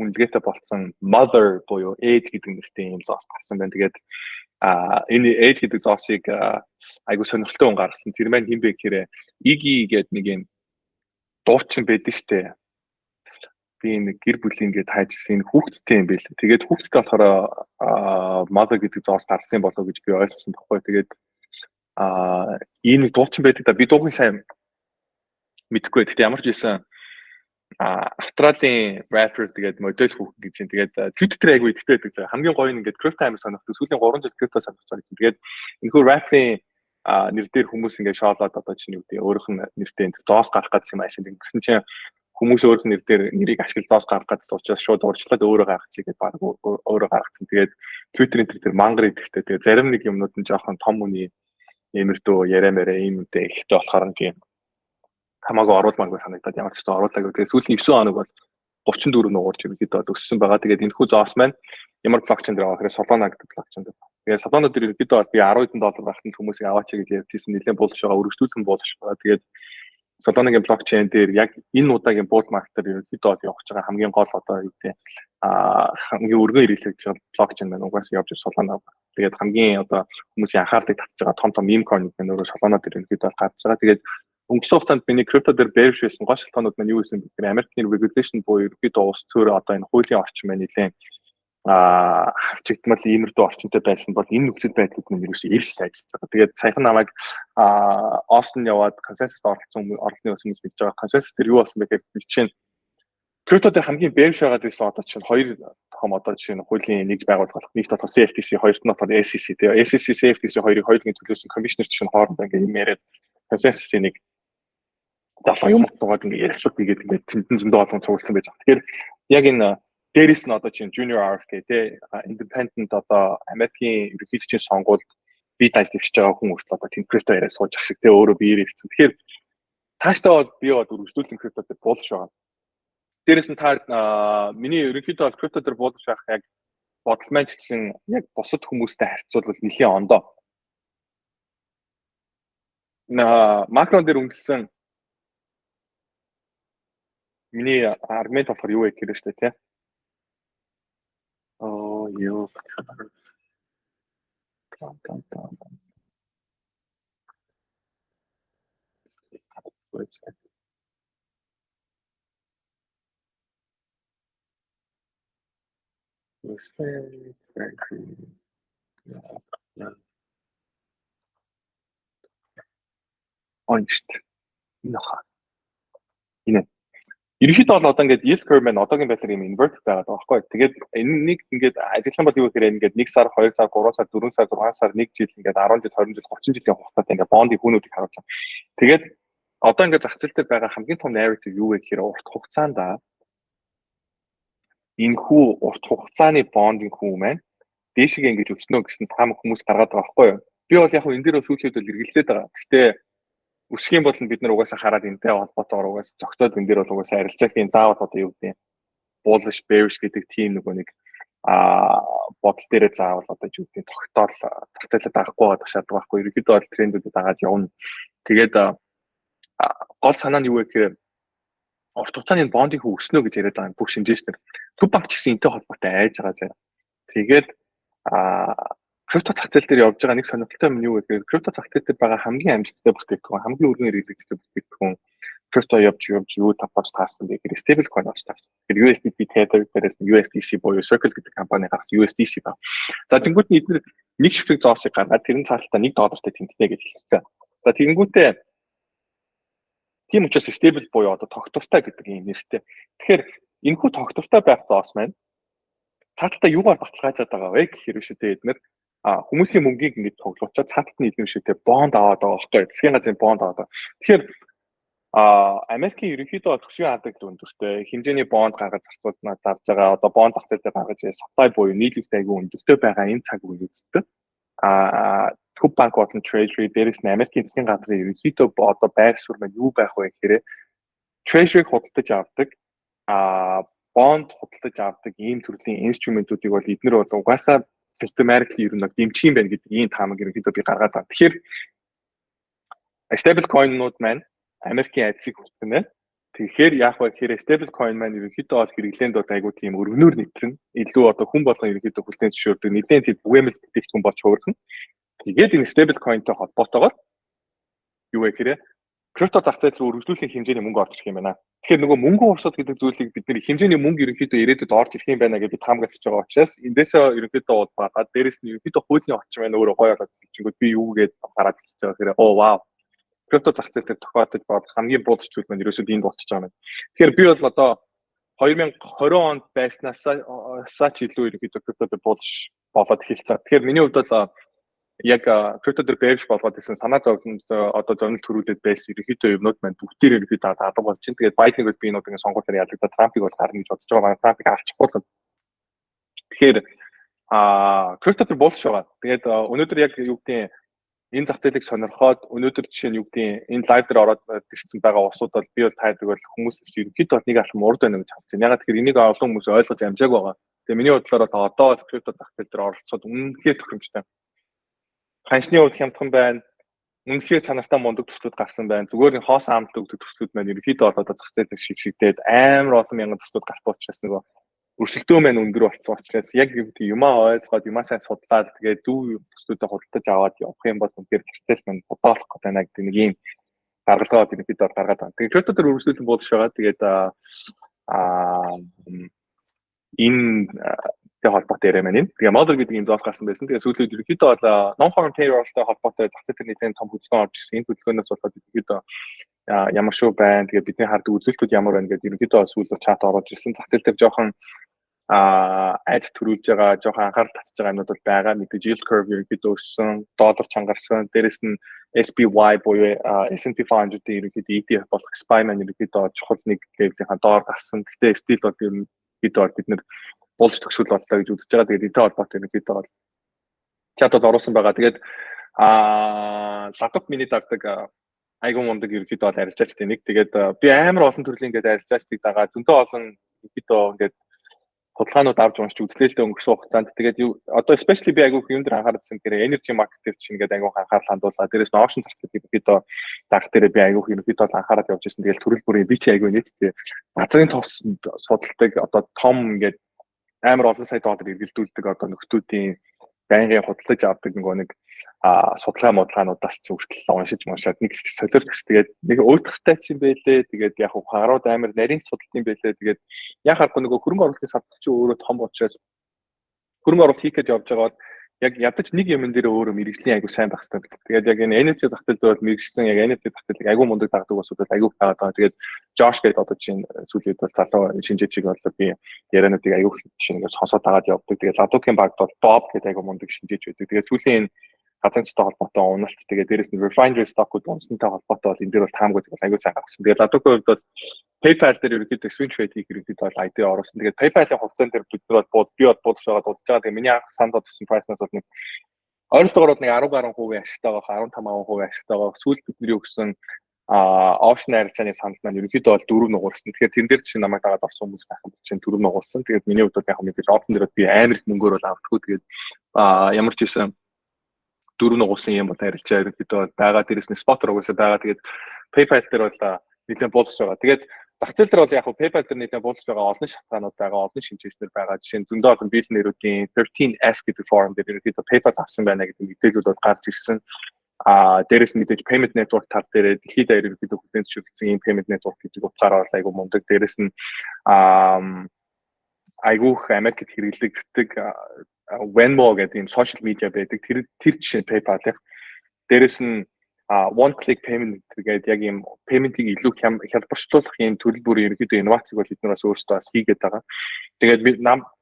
үнэлгээтэй болцсон Mother буюу ээж гэдэг нэртэй ийм зоос гарсан байна. Тэгээд энэ ээж гэдэг зоосыг айгу сонирхолтой хүн гаргасан. Тэр маань хэн бэ гэхээр Iggy гэдэг нэг юм дуучин байдаг штэ. Би нэг гэр бүлийн ингээд хайж гисэн, энэ хүүхэдтэй юм байл. Тэгээд хүүхэдтэй болохоор Mother гэдэг зоос гаргасан болоо гэж би ойлгосон байхгүй. Тэгээд ийм нэг дуучин байдаг да. Би дуугийн сайн мэдэхгүй. Гэхдээ ямар ч байсан Австралийн rapper, тэгээд модель хүүхэн гэж юм. Тэгээд Twitter айгу идэвхтэй байдаг. За, хамгийн гоё нь ингээд крипто амар сонирхдаг. Сүүлийн 3 жил крипто сонирхож байгаа гэсэн. Тэгээд энэхүү rapper-ийн нэр дээр хүмүүс ингээд шоолоод одоо чинь юу гэдэг өөрийнх нь нэртэй энэ зоос гарах гэсэн юм аашин. Тэгсэн чинь хүмүүс өөрийнх нь нэр дээр нэрийг ашиглаж зоос гаргах гэсэн учраас шууд урьдчилаад өөрөө гаргачих гээд баг өөрөө гаргацсан. Тэгээд Twitter-ийн тэр мангар идэвхтэй. Тэгээд зарим нэг юмнууд нь жоохон том үний иймэрдүү яриа мэрэ ийм юмтай ихтэй болохоор нэг юм хамаагүй оруулмааргүй санагдаад ямар ч гэсэн оруулаагүй. Тэгээд сүүлийн 9 хоног бол 34 нугуурч ерөнхийдөө өссөн байгаа. Тэгээд энэхүү зоос маань ямар блокчейн дээр байгаа гэхээр Solana гэдэг блокчейн дээр. Тэгээд Solana дээр ерөнхийдөө бол би 10 доллар байхад хүмүүсийг аваач гэж ярьжсэн, нэлээд bullish байгаа, өргөжлүүлсэн bullish байгаа. Тэгээд Solana-гийн блокчейн дээр яг энэ удаагийн bull market дээр ерөнхийдөө бол явж байгаа хамгийн гол одоо юу гэдэг хамгийн өргөн хэрэглэгдэж байгаа блокчейн маань угаасаа явж Solana. Тэгээд хамгийн одоо хүмүүсийн анхаарлыг татж байгаа том том meme coin гэдэг нь өөрөө Solana дээр ерөнхийдөө бол гарч байгаа. Тэгээд өнгөрсөн хугацаанд миний крипто дээр bearish байсан гол шалтгаанууд маань юу байсан бэ гэхээр Америкийн regulation буюу ерөнхийдөө улс төр одоо энэ хуулийн орчин маань нэлээд хавчигдмал иймэрдүү орчинтой байсан бол энэ нөхцөл байдлууд нь ерөөсөө эрс сайжирч байгаа. Тэгээд саяхан намайг Остин яваад консенсуст оролцсон оролцсны хүмүүс мэдж байгаа. Консенсус дээр юу болсон бэ гэхээр жишээ нь крипто дээр хамгийн bearish байгаад байсан одоо чинь хоёр том одоо жишээ нь хуулийн нэг байгууллага болох, нэгт болохоор CFTC, хоёрт нь болохоор SEC. Тэгээ SEC, CFTC хоёрыг хоёулангийн төлөөсөн commissioner чинь хоорондоо ингээ юм яриад консенсусын нэг долоо юм суугаад ингээ ярилцлага хийгээд ингээ тэнтэн зөндөө олон цугласан байж байгаа. Тэгэхээр яг энэ дээрэс нь одоо чинь junior RFK те, independent одоо Америкийн ерөнхийлөгчийн сонгуульд Би тааж дэвшиж байгаа хүн хүртэл одоо тийм крипто яриа сууж ах шиг те өөрөө биеэр ирсэн. Тэгэхээр тааштай бол би бол өргөжлүүлэн крипто дээр буулж байгаа. Дээрээс нь та миний ерөнхийдөө бол крипто дээр буулж байх яг бодол маань ч гэсэн яг бусад хүмүүстэй харьцуулбал нэлийн ондоо. Макрон дээр үндэслэн миний аргумент болохоор юу вэ гэхээр шүү дээ тий. Оо юу. Оншт. Энэ хаа. Энэ. Ерөнхийдөө бол одоо ингээд yield curve маань одоогийн байдлаар юм inverted байгаа байхгүй. Тэгээд энэ нэг ингээд ажиглах юм бол юу гэхээр ингээд 1 сар, 2 сар, 3 сар, 4 сар, 6 сар, 1 жил ингээд 10 жил, 20 жил, 30 жилийн хугацаатай ингээд бондын хүүнүүдийг харуулж байгаа. Тэгээд одоо ингээд зах зээл дээр байгаа хамгийн том narrative юу вэ гэхээр урт хугацаанд энэхүү урт хугацааны бондын хүү маань дээшгээ ингэж өснө гэсэн таамаг хүмүүс гаргаад байгаа байхгүй юу? Би бол яг энэ дээр сүүлийн үед бол эргэлзээд байгаа. Гэхдээ өсөх юм бол бид нар угаасаа хараад энтэй холбоотойгоор угаасаа зөгтөөд энэ дээр бол угаасаа арилжаахын заавал одоо юу гэдэг bullish bearish гэдэг тийм нөгөө нэг бодол дээрээ заавал одоо юу гэдэг тогтоол зах зээлээ дагахгүй байгаа шаардлага байхгүй. Ерөнхийдөө бол трендүүдэд дагаад явна. Тэгээд гол санаа нь юу вэ гэхээр урт хугацааны бондын хүү өснө гэж яриад байгаа юм бүх шинжээчнэр. Төв банк ч гэсэн энтэй холбоотой айж байгаа заяа. Тэгээд крипто зах зээл дээр явж байгаа нэг сонирхолтой юм юу вэ гэхээр крипто зах зээл дээр байгаа хамгийн амжилттай бүтээгдэхүүн, хамгийн өргөн хэрэглэгчтэй бүтээгдэхүүн крипто явж явж юу тавж таарсан бэ гэхээр stable coin болж таарсан. Тэгэхээр USDT Tether дээрээс нь USDC буюу Circle гэдэг компани гаргасан USDC ба. За тэнгуут нь эдгээр нэг ширхэг зоосыг гаргаад тэрэн цаалтаа 1 доллартай тэнцнэ гэж хэлсэн. За тэгэнгүүтээ тийм учраас stable буюу одоо тогтвортой гэдэг юм нэртэй. Тэгэхээр энэхүү тогтвортой байх зоос маань цааталтаа юугаар баталгаажаад байгаа вэ гэхээр биш үү эднэр хүмүүсийн мөнгийг ингэж цуглуулчаад цааталт нь эдгээр шигтэй бонд аваад байгаа байхгүй засгийн газрын бонд аваад байгаа. Тэгэхээр Америкийн ерөнхийдөө төсвийн хадгалт өндөртэй хэмжээний бонд гаргаж зарцуулнаа зарж байгаа одоо бонд зах зээлээр гаргаж supply буюу нийлүүлэлт айгүй өндөртэй байгаа энэ цаг үеэд төв банк болон Treasury дээрээс нь Америкийн засгийн газрын ерөнхийдөө одоо байр суурь маань юу байх вэ гэхээр Treasury-г худалдаж авдаг бонд худалдаж авдаг ийм төрлийн инструментуудыг бол эднэр бол угаасаа systematically ер нь дэмжих юм байна гэдэг ийм таамаг ерөнхийдөө би гаргаад байна. Тэгэхээр stable coin-нууд маань Америкийн адисыг хүртэнэ. Тэгэхээр яах вэ гэхээр stable coin маань ерөнхийдөө бол хэрэглээнд бол айгүй тийм өргөнөөр нэвтрэн. Илүү одоо хүн болгон ерөнхийдөө хүлээн зөвшөөрдөг нэлээд тийм түгээмэл бүтээгдэхүүн болж хувирна. Тэгээд энэ stable coin-той холбоотойгоор юу вэ гэхээр крипто зах зээл рүү өргөжлүүлийн хэмжээний мөнгө орж ирэх юм байна. Тэгэхээр нөгөө мөнгө урсгал гэдэг зүйлийг бид нэр хэмжээний мөнгө ерөнхийдөө ирээдүйд орж ирэх юм байна гэж би таамаглаж байгаа учраас эндээсээ ерөнхийдөө удаагаад дээрэс нь ерөнхийдөө хуулийн орчин маань өөрөө гоё болоод хэлчихэнгүүт би юу гээд хараад хэлж байгаа гэхээр оо вау крипто зах зээл дээр тохиолдож болох хамгийн буудаж зүйл маань ерөөсөө энд болчихж байгаа юм. Тэгэхээр би бол одоо 2020 онд байснаасаа ч илүү ерөнхийдөө крипто дээр буудаж болоод эхэлсэн. Тэгэхээр миний хувьд бол яг крипто дээр bearish болгоод ирсэн санаа зовлон одоо зовнил төрүүлээд байсан ерөнхийдөө юмнууд маань бүгдээр ерөнхийдөө алга болж чинь. Тэгээд Байденыг бол би энэ удаагийн сонгуулиар ялагдаад Трампыг бол гарна гэж бодож байгаа. Трампыг алчихгүй л. Тэгэхээр крипто дээр буулж байгаа. Тэгээд өнөөдөр яг юу гэдгийг энэ зах зээлийг сонирхоод өнөөдөр жишээ нь юу гэдгийг энэ лайв дээр ороод ирсэн байгаа усууд бол би бол таадаг бол хүмүүс ерөнхийдөө бол нэг алхам урд байна гэж харж байна. Ягаад тэгэхээр энийг олон хүмүүс ойлгож амжаагүй байгаа. Тэгээд миний бодлоор бол одоо бол крипто зах зээл дээр оролцоход үнэхээр тохиромжтой. Ханшны хувьд хямдхан байна. Үнэхээр чанартай мундаг төслүүд гарсан байна. Зүгээр нэг хоосон амт өгдөг төслүүд маань ерөнхийдөө бол одоо зах зээлээс шигшигдээд амар олон мянган төслүүд гарсан учраас нөгөө өрсөлдөөн маань өндөр болсон учраас яг юмаа ойлгоод юмаа сайн судлаад тэгээд зөв төслүүдэд худалдаж аваад явах юм бол үнэхээр зах зээл маань бодоолох гэдэг байна гэдэг нэг ийм гаргалгаа ерөнхийдөө бол гаргаад байна. Тэгээд крипто дээр өргөжлүүлэн буулж байгаа. Тэгээд энэ тэ холбоотой яриа маань энэ. Тэгээ model гэдэг ийм зоос гарсан байсан. Тэгээ сүүлийн үед ерөнхийдөө бол non-farm payroll-тай холбоотой зах зээл дээр нэлээд том хөдөлгөөн орж ирсэн. Энэ хөдөлгөөнөөс болоод ерөнхийдөө ямар шүү байна. Тэгээ бидний хардаг үзүүлэлтүүд ямар байна гэдэг ерөнхийдөө сүүл чат орж ирсэн. Зах зээл дээр жоохон айц төрүүлж байгаа, жоохон анхаарал татж байгаа юмнууд бол байгаа. Мэдээж yield curve ерөнхийдөө өссөн, доллар чангарсан. Дээрэс нь SPY буюу S&P 500-ийн ерөнхийдөө ETF болох SPY маань ерөнхийдөө чухал нэг левелийнхаа доор гарсан. Гэхдээ still бол ерөнхийдөө бид нэр болж төгсгөл боллоо гэж үзэж байгаа. Тэгээд энэтэй холбоотой ерөнхийдөө бол чат бол оруулсан байгаа. Тэгээд Ладук миний дагдаг айгуу мундаг ерөнхийдөө бол арилжаачдын нэг. Тэгээд би амар олон төрлийн ингээд арилжаачдыг дагаа зөндөө олон ерөнхийдөө ингээд судалгаанууд авч уншиж үзлээлтэй өнгөрсөн хугацаанд тэгээд одоо especially би айгуу юм дээр анхаарсан гэхээр energy market дээр чинь ингээд айгуу анхаарал хандуулаа. Дээрээс нь option зах зээл ерөнхийдөө дагах дээр би айгуу ерөнхийдөө бол анхаарал явж ирсэн. Тэгээд төрөл бүрийн би чи айгуу нийтдээ газрын тос судалдаг, одоо том ингээд амар олон сая доллар эргэлдүүлдэг одоо нөхдүүдийн байнгын худалдаж авдаг нөгөө нэг судалгаа модалгаануудаас ч хүртэл уншиж уншаад нэг хэсэг солиорч, тэгээд нэг уйтгартай ч юм бэлээ. Тэгээд яг харууд амар нарийн судалт юм бэлээ. Тэгээд яг харахгүй нөгөө хөрөнгө оруулалтын сад чи өөрөө том учраас хөрөнгө оруулалт хийх гэж явж байгаа бол яг ядаж нэг юм дээр өөрөө мэрэгжлийн айгуу сайн байх хэрэгтэй. Тэгээд яг энэ NFT зах зээл дээр бол мэрэгжсэн яг NFT зах зээлийг айгуу мундаг дагдаг усудад айгуу таагаад байгаа. Тэгээд Josh гэдэг одоо чинь сүүлийн үед бол залуу шинжээчийг бол би яриануудыг айгуу чинь ингээд сонсоод дагаад явдаг. Тэгээд Ладукийн багт бол Bob гэдэг айгуу мундаг шинжээч байдаг. Тэгээд сүүлийн энэ газрын цэцтэй холбоотой уналт, тэгээд дээрэс нь refinery stock-ууд унсантай холбоотой бол энэ дээр бол таамгууд бол аягүй сайн гаргасан. Тэгээд Ладукийн хувьд бол PayPal дээр ерөнхийдөө swing trade хийх ерөнхийдөө бол idea оруулсан. Тэгээд PayPal-ийн хувьцаан дээр бид нар бол бууд би бол буудаж байгаа, дуудаж байгаа. Тэгээд миний анх санд бодсон price-наас бол нэг ойролцоогоор бол нэг 10 гаруй хувийн ашигтай байгаа, 15% ашигтай байгаа. Сүүлд бидний өгсөн option арилжааны санал маань ерөнхийдөө бол 4 нугуурсан. Тэгэхээр тэн дээр чинь намайг дагаад орсон хүмүүс байх юм чинь 4 нугуурсан. Тэгээд миний хувьд бол яг мэдээж option дээр би амар их мөнгөөр бол авдаггүй. Тэгээд ямар ч байсан 4 нугуусан юм бол арилжаа ерөнхийдөө байгаа. Дээрээс нь spot угаасаа байгаа. Тэгээд PayPal дээр бол нэлээд буулгаж байгаа. Тэгээд зах зээл дээр бол яг PayPal дээр нэлээд буулгаж байгаа олон шалтгаанууд байгаа, олон шинжээчнэр байгаа. Жишээ нь зөндөө олон биллионеруудын 13F гэдэг форум дээр ерөнхийдөө PayPal авсан байна гэдэг мэдээлүүд бол гарч ирсэн. Дээрээс нь мэдээж payment network тал дээр дэлхийд даяар ерөнхийдөө хүлээн зөвшөөрөгдсөн ийм payment network гэдэг утгаараа бол айгүй мундаг. Дээрээс нь айгүйх Америкт хэрэглэгддэг Venmo гэдэг ийм social media байдаг. Тэр жишээ PayPal-ых. Дээрээс нь one click payment гэдэг яг ийм payment-ийг илүү хялбарчлуулах ийм төрөл бүрийн ерөнхийдөө инновацийг бол бид нар бас өөрсдөө бас хийгээд байгаа. Тэгээд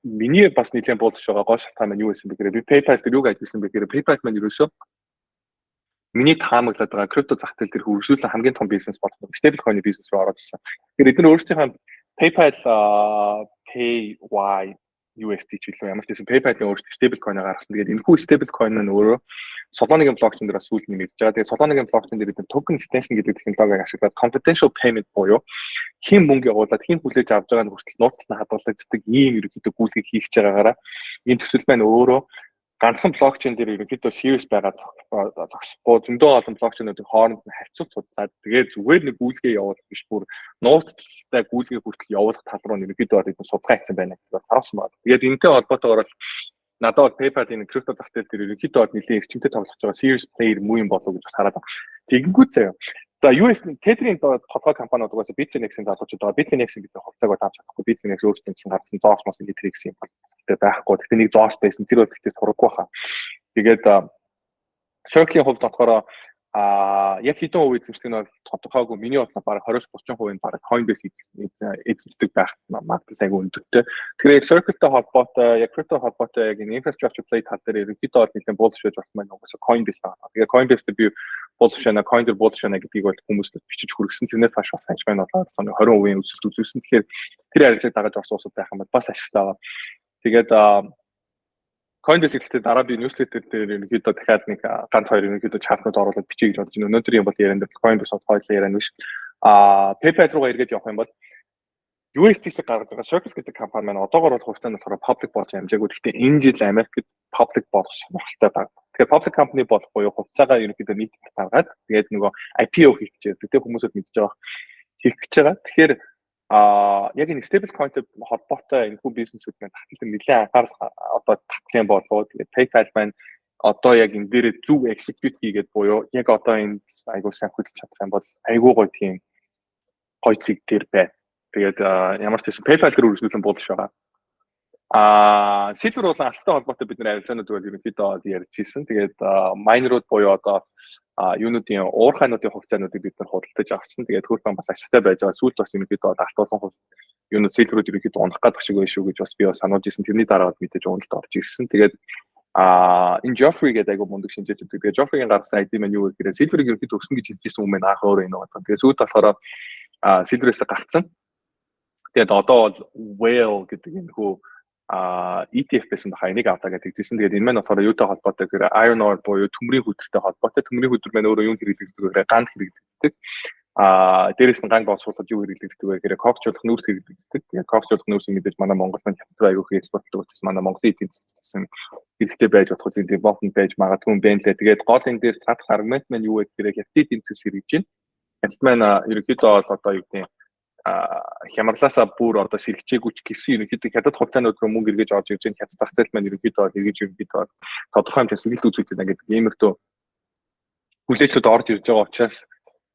миний бас нэлээд буулгаж байгаа гол шалтгаан маань юу байсан бэ гэхээр би PayPal дээр юуг ажилласан бэ гэхээр PayPal маань ерөөсөө миний таамаглаад байгаа крипто зах зээл дээр хөрвүүлэн хамгийн том бизнес болох stablecoin бизнес руу ороод ирсэн. Тэгэхээр эдгээр өөрсдийнхөө PayPal Pay Y USD ч илүү ямар ч байсан PayPal-ийн өөрсдөө stablecoin гаргасан. Тэгээд энэхүү stablecoin нь өөрөө Solana-гийн блокчейн дээр бас сүүлд нэмэгдэж байгаа. Тэгээд Solana-гийн блокчейн дээр бид token extension гэдэг технологиг ашиглаад confidential payment буюу хэн мөнгө явуулаад хэн хүлээж авч байгаа нь хүртэл нууцлал нь хадгалагддаг ийм ерөнхийдөө гүйлгийг хийх гэж байгаагаараа энэ төсөл маань өөрөө ганцхан блокчейн дээр ерөнхийдөө serious байгаа зогсохгүй, зөндөө олон блокчейнуудын хооронд нь харьцуулт судлаад, тэгээд зүгээр нэг гүйлгээ явуулах биш, бүр нууцтай гүйлгээ хүртэл явуулах тал руу ерөнхийдөө бол судалгаа хийсэн байна гэдэг харуулсан байна. Тэгээд энэтэй холбоотойгоор бол надад бол PayPal-ийн крипто зах зээл дээр ерөнхийдөө бол нэлээд эрчимтэй тоглож байгаа serious player муу юм болов уу гэж бас хараад байна. Тэгэнгүүт заяа. За, US Tether-ийн толгой компаниуд угаасаа Bitfinex-ийн залуучууд байгаа. Bitfinex-ийн бид хувьцааг бол авч чадахгүй. Bitfinex өөрсдөө чинь гаргасан зоос мос Ether юм бол байхгүй. Гэхдээ нэг зоос байсан. Тэр бол гэхдээ сураггүй хаа. Тэгээд Circle-ийн хувьд болохоор яг хэдэн хувь эзэмшдэг нь бол тодорхойгүй. Миний бодлоор бараг 20-30% нь бараг Coinbase эзэмшдэг байх магадлал айгүй өндөртэй. Тэгэхээр яг Circle-тэй холбоотой, яг crypto холбоотой яг энэ infrastructure play тал дээр ерөнхийдөө бол нэлээд bullish байж болох маань угаасаа Coinbase байна. Тэгээ Coinbase дээр би bullish байна, coin дээр bullish байна гэдгийг бол хүмүүст бичиж хүргэсэн. Тэрнээс хойш бас ханш маань бол 20% өсөлт үзүүлсэн. Тэгэхээр тэр арилжааг дагаж орсон улсууд байх юм бол бас ашигтай байгаа. Тэгээд Coinbase гэхдээ дараа би newsletter дээр ерөнхийдөө дахиад нэг ганц хоёр ерөнхийдөө chart-нууд оруулаад бичиж гэж бодож байна. Өнөөдөр юм бол яриан дээр Coinbase бол хоёулаа яриан биш. PayPal руугаа эргээд явах юм бол USDC гаргаж байгаа Circle гэдэг компани маань одоогор бол хувьцаа нь болохоор public болж амжаагүй. Гэхдээ энэ жил Америкт public болох сонирхолтой байна. Тэгэхээр public company болох буюу хувьцаагаа ерөнхийдөө нийтэд гаргаад, тэгээд нөгөө IPO хийх гэж байдаг. Тэгээ хүмүүсүүд мэдж байгаа хийх гэж байгаа. Тэгэхээр яг энэ stable coin-тэй холбоотой энэхүү бизнесүүд маань зах зээлд нэлээд анхаарал одоо татах юм болов. Тэгээд PayPal маань одоо яг энэ дээрээ зөв execute хийгээд буюу яг одоо энэ айгуу сайн хөдөлж чадах юм бол айгуу гоё тийм гоё цэг дээр байна. Тэгээд ямар ч байсан PayPal дээр үргэлжлүүлэн буулж байгаа. Silver болон алттай холбоотой бид нар арилжаанууд бол ерөнхийдөө ярьж ирсэн. Тэгээд miner-ууд буюу одоо юунуудын уурхайнуудын хувьцаануудыг бид нар худалдаж авсан. Тэгээд хөөрхөн бас ашигтай байж байгаа. Сүүлд бас ерөнхийдөө алт болон юунууд silver-ууд ерөнхийдөө унах гэдэг шиг байх шүү гэж бас би бас сануулж ирсэн. Тэрний дараа мэдээж уналт орж ирсэн. Тэгээд энэ Joffrey гэдэг айгу мундаг шинжээч байдаг. Тэгээд Joffrey-гийн гаргасан idea маань юу вэ гэхээр silver-ыг ерөнхийдөө өснө гэж хэлж ирсэн хүмүүс анх өөрөө энэ байгаа. Тэгээд сүүлд болохоор silver-ээс гарцсан. Тэгээд одоо бол whale гэдэг энэ хүү ETF байсан баха, энийг авлаа гэдэг хэлсэн. Тэгээд энэ маань болохоор юутай холбоотой гэхээр iron ore буюу төмрийн хүдэртэй холбоотой. Төмрийн хүдэр маань өөрөө юунд хэрэглэгддэг вэ гэхээр ганд хэрэглэгддэг. Дээрээс нь ган боловсруулахад юу хэрэглэгддэг вэ гэхээр коксжуулах нүүрс хэрэглэгддэг. Тэгээд коксжуулах нүүрсийг мэдээж манай Монгол маань хятад руу аягүй их экспортлдог учраас манай Монголын эдийн засгт хэрэгтэй байж болох зүйл development байж магадгүй юм байна лээ. Тэгээд гол энэ дээр цаадах аргумент маань юу вэ гэхээр хятадын эдийн засаг сэргийж байна. Хятад маань ерөнхийдөө бол одоо юу гэдэг хямралаасаа бүр одоо сэргэжээгүй ч гэсэн ерөнхийдөө хятад хувьцаанууд руу мөнгө эргэж орж ирж байна. Хятад зах зээл маань ерөнхийдөө бол эргэж ерөнхийдөө бол тодорхой хэмжээний сэргэлт үзүүлж байна гэдэг иймэрхүү хүлээлтүүд орж ирж байгаа учраас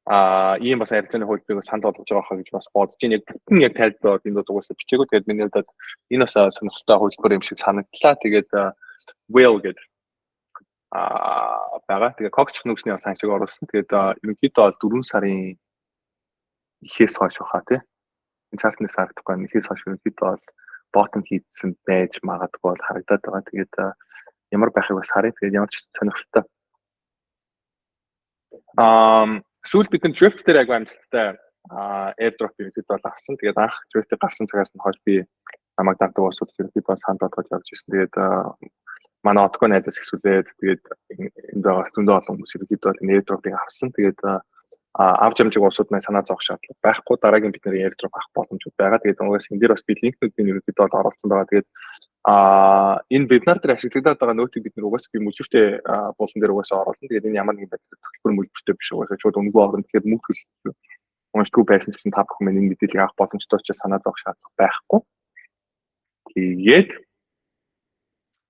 ийм бас арилжааны хөлбөрийг санал болгож байгаа хаа гэж бас бодож байна. Яг бүтэн яг тайлбар бол энд угаасаа бичээгүй. Тэгээд миний хувьд энэ бас сонирхолтой хөлбөр юм шиг санагдлаа. Тэгээд Whale гэдэг байгаа. Тэгээд Cox нүүрсний бас ханшиг оруулсан. Тэгээд ерөнхийдөө бол 4 сарын ихээс хойш баха тий. Энэ чартнаас харагдахгүй ихээс хойш ерөнхийдөө бол bottom хийдсэн байж магадгүй бол харагдаад байгаа. Тэгээд ямар байхыг бас харъя. Тэгээд ямар ч сонирхолтой. Сүүлд бид нар Drift дээр айгүй амжилттай airdrop ерөнхийдөө бол авсан. Тэгээд анх Drift-ийг гарсан цагаас нь хойш би намайг дагдаг улсууд ерөнхийдөө санал болгож явж ирсэн. Тэгээд манай Отко найзаас ихсүүлээд тэгээд энд байгаа зөндөө олон хүмүүс ерөнхийдөө бол энэ airdrop-ыг авсан. Тэгээд авч амжиг улсууд маань санаа зовох шаардлага байхгүй. Дараагийн бидний airdrop авах боломжууд байгаа. Тэгээд угаас энэ дээр бас би линкнүүдийн ерөнхийдөө бол оруулсан байгаа. Тэгээд энэ вебинар дээр ашиглагдаад байгаа нөтийг бид нар угаасаа би мүлжвэртэй булан дээр угаасаа оруулна. Тэгээд энэ ямар нэгэн байдлаар төлбөр мүлжвэртэй биш угаасаа шууд үнэгүй орно. Тэгэхээр мөнгө төлөх уншдаггүй байсан ч гэсэн та бүхэн энэ мэдээллийг авах боломжтой учраас санаа зовох шаардлага байхгүй. Тэгээд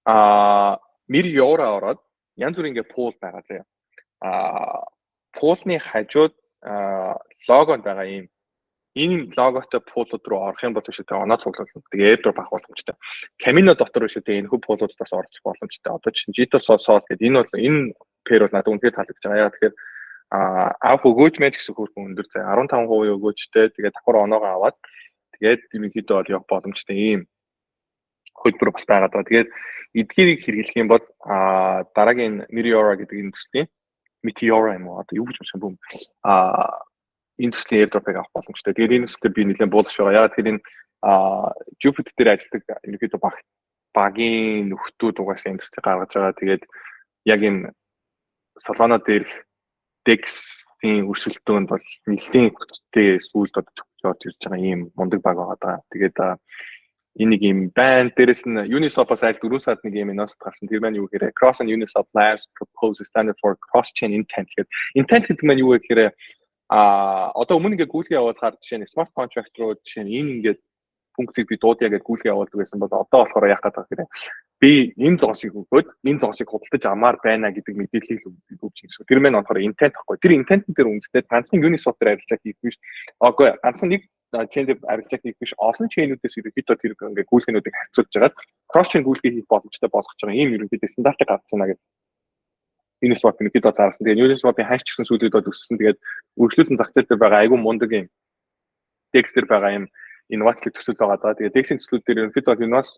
Мириора ороод янз бүрийн ингээ пул байгаа заяа. Пуулны хажууд логонд байгаа ийм энэ логотой пуулууд руу орох юм бол биш үү оноо цуглуулна. Тэгээ airdrop авах боломжтой. Camino дотор биш үү энэ хүү пуулуудаас орчих боломжтой. Одоо чинь Jito Sol гэдэг энэ бол энэ pair бол надад үнэхээр таалагдж байгаа. Яг тэгэхээр авах өгөөж мэж гэсэн хөрхөн өндөр заяа 15% өгөөжтэй. Тэгээ давхар оноогоо аваад тэгээд ерөнхийдөө бол явах боломжтой ийм хөтөлбөр бас байгаа даа. Тэгээд эдгээрийг хэрэглэх юм бол дараагийн Meteora гэдэг энэ төслийн Meteora юм уу одоо юу гэж унших юм бэ? Энэ төслийн airdrop-ыг авах боломжтой. Тэгээд энэ төсөлтөд би нэлээд буулгаш байгаа. Яагаад тэгэхээр энэ Jupiter дээр ажилладаг ерөнхийдөө багийн нөхдүүд угаасаа энэ төслийг гаргаж байгаа. Тэгээд яг энэ Solana дээрх DEX-ийн өрсөлдөөнд бол нэлээд хүчтэй сүүлд одоо төгсөж орж ирж байгаа ийм мундаг баг байгаа даа. Тэгээд энэ нэг юм байна. Дээрэс нь Uniswap-аас аль 4 сард нэг юм announcement гарсан. Тэр маань юу гэхээр Cross and Uniswap Labs propose a standard for cross-chain intent гэдэг. Intent гэдэг маань юу вэ гэхээр одоо өмнө ингээ гүйлгээ явуулахаар жишээ нь smart contract руу жишээ нь энэ ингээд функцийг би дуудъя гэж гүйлгээ явуулдаг байсан бол одоо болохоор яах гэдэг вэ гэхээр би энэ зоосыг өгөөд энэ зоосыг худалдаж авмаар байна гэдэг мэдээллийг л өгч гэсэн. Тэр маань болохоор intent байхгүй. Тэр intent дээр үндэслээд ганцхан Uniswap дээр арилжаа хийх биш. Окей, ганцхан нэг chain дээр арилжаа хийх биш. Олон chain-үүдээс ерөнхийдөө тэр ингээ гүйлгээнүүдийг харьцуулж байгаад cross chain гүйлгээ хийх боломжтой болгож байгаа ийм ерөнхийдөө стандартыг гаргаж байна гэдэг. Uniswap ерөнхийдөө заарсан. Тэгээд Uniswap-ийн ханш ч гэсэн сүүлүүд өссөн. Тэгээд үргэлжлүүлсэн зах зээл дээр байгаа айгүй мундаг юм DEX дээр байгаа юм инновацлог төсөл байгаа даа. Тэгээд DEX-ийн төслүүд дээр ерөнхийдөө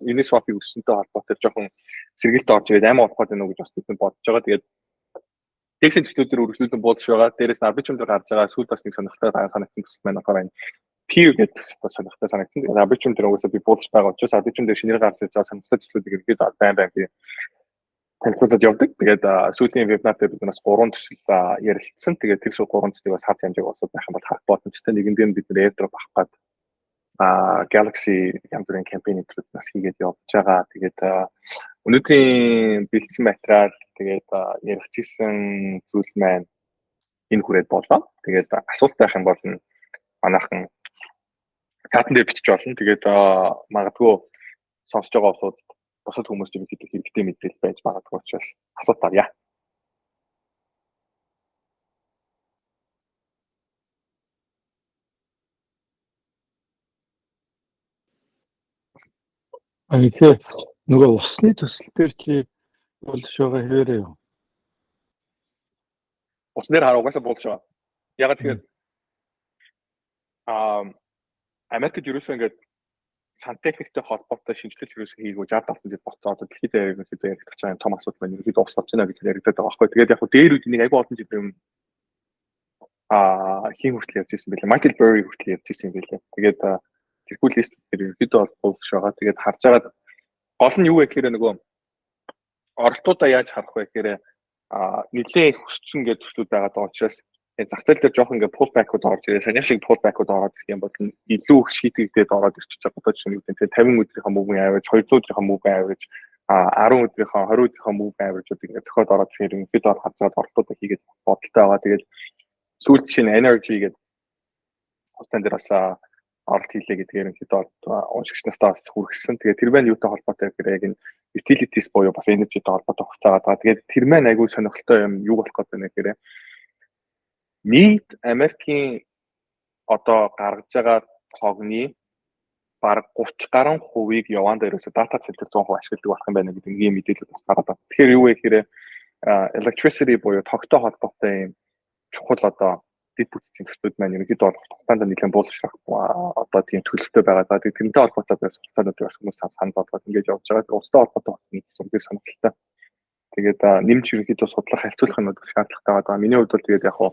Uniswap-ыг өссөнтэй холбоотой жоохон сэргэлт орж ирээд амин болох гэдэг нь гэж бас бид нар бодож байгаа. Тэгээд DEX-ийн төслүүд дээр үргэлжлүүлэн буулж байгаа. Дээрээс нь Arbitrum дээр гарч байгаа сүүлд бас нэг сонирхолтой санагдсан төсөл маань болохоор энэ Peer гэдэг төсөл сонирхолтой санагдсан. Тэгээд Arbitrum дээр угаасаа би буулж байгаа учраас Arbitrum дээр шинээр гарч ирж байгаа сонирхолтой төслүүдийг ерөнхийдөө байн байн би танилцуулаад явдаг. Тэгээд сүүлийн вебинар дээр бид нас 3 төсөл ярилцсан. Тэгээд тэр шиг 3 төслийг бас хав хэмжээг олсод байх юм бол харах боломжтой. Нэгэн дээр бид нэр airdrop авах гээд Galaxy янз бүрийн кампайн нэвтрүүлэг нас хийгээд явж байгаа. Тэгээд өнөөдрийн бэлдсэн материал тэгээд ярих хийсэн зүйл маань энэ хүрээд болоо. Тэгээд асуулт байх юм бол манайхан чатан дээр бичиж болно. Тэгээд магадгүй сонсож байгаа улсуудад бусад хүмүүст ерөнхийдөө хэрэгтэй мэдээлэл байж магадгүй учраас асуулт авъя. Тэгэхээр нөгөө усны төсөл дээр чи буулж байгаа хэрэг юу? Усан дээр хараа угаасаа буулж байгаа. Ягаад тэгэхээр Америкт ерөөсөө ингээд сантехниктэй холбоотой шинжилэл ерөөсөө хийгээгүй 60 70 жил болцоо. Одоо дэлхийд ерөнхийдөө яригдах байгаа том асуудал байна. Ерөнхийдөө ус болж байна гэж яригдаад байгаа байхгүй. Тэгээд яг хөө дээр үед нэг айгүй олон жил юм хин хүртэл явж ирсэн байлээ. Майкл Берри хүртэл явж ирсэн байлээ. Тэгээд тэрхүү лист дээр ерөнхийдөө бол буулж байгаа. Тэгээд харж байгаад Гол нь юу вэ гэхээр нөгөө оролтуудаа яаж харах вэ гэхээр нэлээд өссөн гэж төслүүд байгаа даа учраас зах зээл дээр жоох ингээ pullback-ууд орж ирээ. Санийх шиг pullback-ууд ороод ирэх юм бол илүү их шийтгийгдээд ороод ирчихэж байгаа. Одоо жишээ нь юу гэдэг 50 өдрийнхөө moving average, 200 өдрийнхөө moving average, 10 өдрийнхөө, 20 өдрийнхөө moving average-ууд ингээ зөхиод ороод ирэхээр ерөнхийдөө бол харж байгаа оролтуудаа хийгээд бодолтой байгаа. Тэгээд сүүлд жишээ нь energy гэдэг хугацаан дээр бас оролт хийлээ гэдгээр ерөнхийдөө бол уншигч нартаа бас хүргэсэн. Тэгээд тэр маань юутай холбоотой гэхээр яг энэ utilities буюу бас energy-тэй холбоотой хугацаа байгаа. Тэгээд тэр маань айгүй сонирхолтой юм юу болох гэдэг вэ гэхээр нийт Америкийн одоо гаргаж байгаа тогны бараг 30 гаруй хувийг явандаа ерөөсө data center 100% ашигладаг болох юм байна гэдэг ийм мэдээлэл бас гараад байна. Тэгэхээр юу вэ гэхээр electricity буюу тогтой холбоотой юм чухал одоо дэд бүтцийн төслүүд маань ерөнхийдөө бол хугацаанд нэлээд буулгах одоо тийм төлөвтэй байгаа. За, тэгээд тэрнтэй холбоотой бас хугацаануудыг бас хүмүүс санал болгоод ингэж явж байгаа. Тэгээд устай холбоотой болсон гэсэн үнэхээр сонирхолтой. Тэгээд нэмж ерөнхийдөө судлах, харьцуулах юмуд шаардлагатай байгаа. Миний хувьд бол тэгээд яг хуу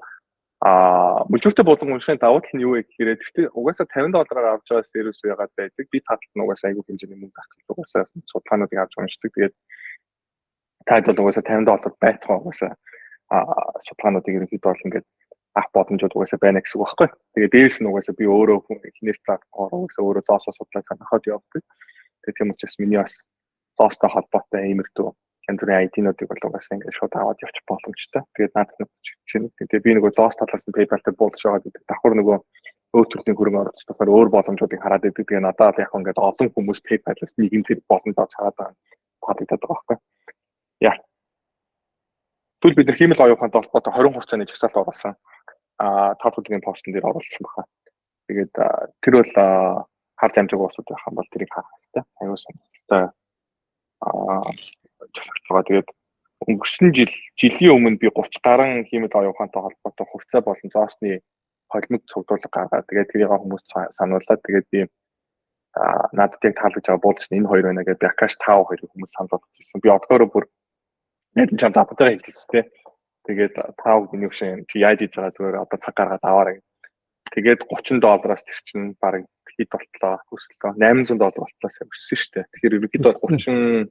мүлжүүртэй болон уншихын давуу тал нь юу вэ гэхээр тэгтээ угаасаа 50 доллараар авч байгаа сервис яагаад байдаг. Би цааталт нь угаасаа айгүй хэмжээний мөнгө зарцуулж угаасаа судалгаануудыг авч уншдаг. Тэгээд таад бол угаасаа 50 доллар байтугай угаасаа судалгаануудыг ерөнхийдөө бол ингээд авах боломжууд угаасаа байна гэсэн үг байхгүй. Тэгээд дээрэс нь угаасаа би өөрөө хинээр цаатгаар угаасаа өөрөө зоосоо судлаад сонирхоод явдаг. Тэгээд тийм учраас миний бас зоостой холбоотой иймэрдүү янз бүрийн ID-нуудыг бол угаасаа ингээд шууд аваад явчих боломжтой. Тэгээд наадах нь жишээ нь тэгээд би нөгөө зоос талаас нь PayPal дээр буулж байгаа гэдэг давхар нөгөө өөр төрлийн хөрөнгө оруулалт болохоор өөр боломжуудыг хараад байдаг. Тэгээ надад яг ингээд олон хүмүүс PayPal-аас нэг юм зэрэг боломж авч хараад байгаа таалагдаад байгаа байхгүй. Яа. Тэгвэл бид нар хиймэл оюун ухаантай холбоотой 20 хугацааны жагсаалт оруулсан. 5 өдрийн постн дээр оруулсан байна. Тэгээд тэр бол харж амжаагүй улсууд байх юм бол тэрийг харах хэрэгтэй. Аюул сонирхолтой жагсаалт байгаа. Тэгээд өнгөрсөн жил, жилийн өмнө би 30 гаруй хиймэл оюун ухаантай холбоотой хувьцаа болон зоосны холимог цуглуулга гаргаад, тэгээд тэрийг хүмүүс сануулад, тэгээд би надад яг таалагдж байгаа буулж энэ хоёр байна гэдэг би Akash 5 хоёрыг хүмүүс санал болгож ирсэн. Би одоогоороо бүр найз чам задаж байгаа хэлчихсэн, тий. Тэгээд тав миний хөшин чи яаж хийж байгаа, зүгээр одоо цаг гаргаад аваарай. Тэгээд 30 доллараас тэр чинь бараг хэд болтлоо, өслөө, 800 доллар болтлоо өссөн шүү дээ. Тэгэхээр ерөнхийдөө 35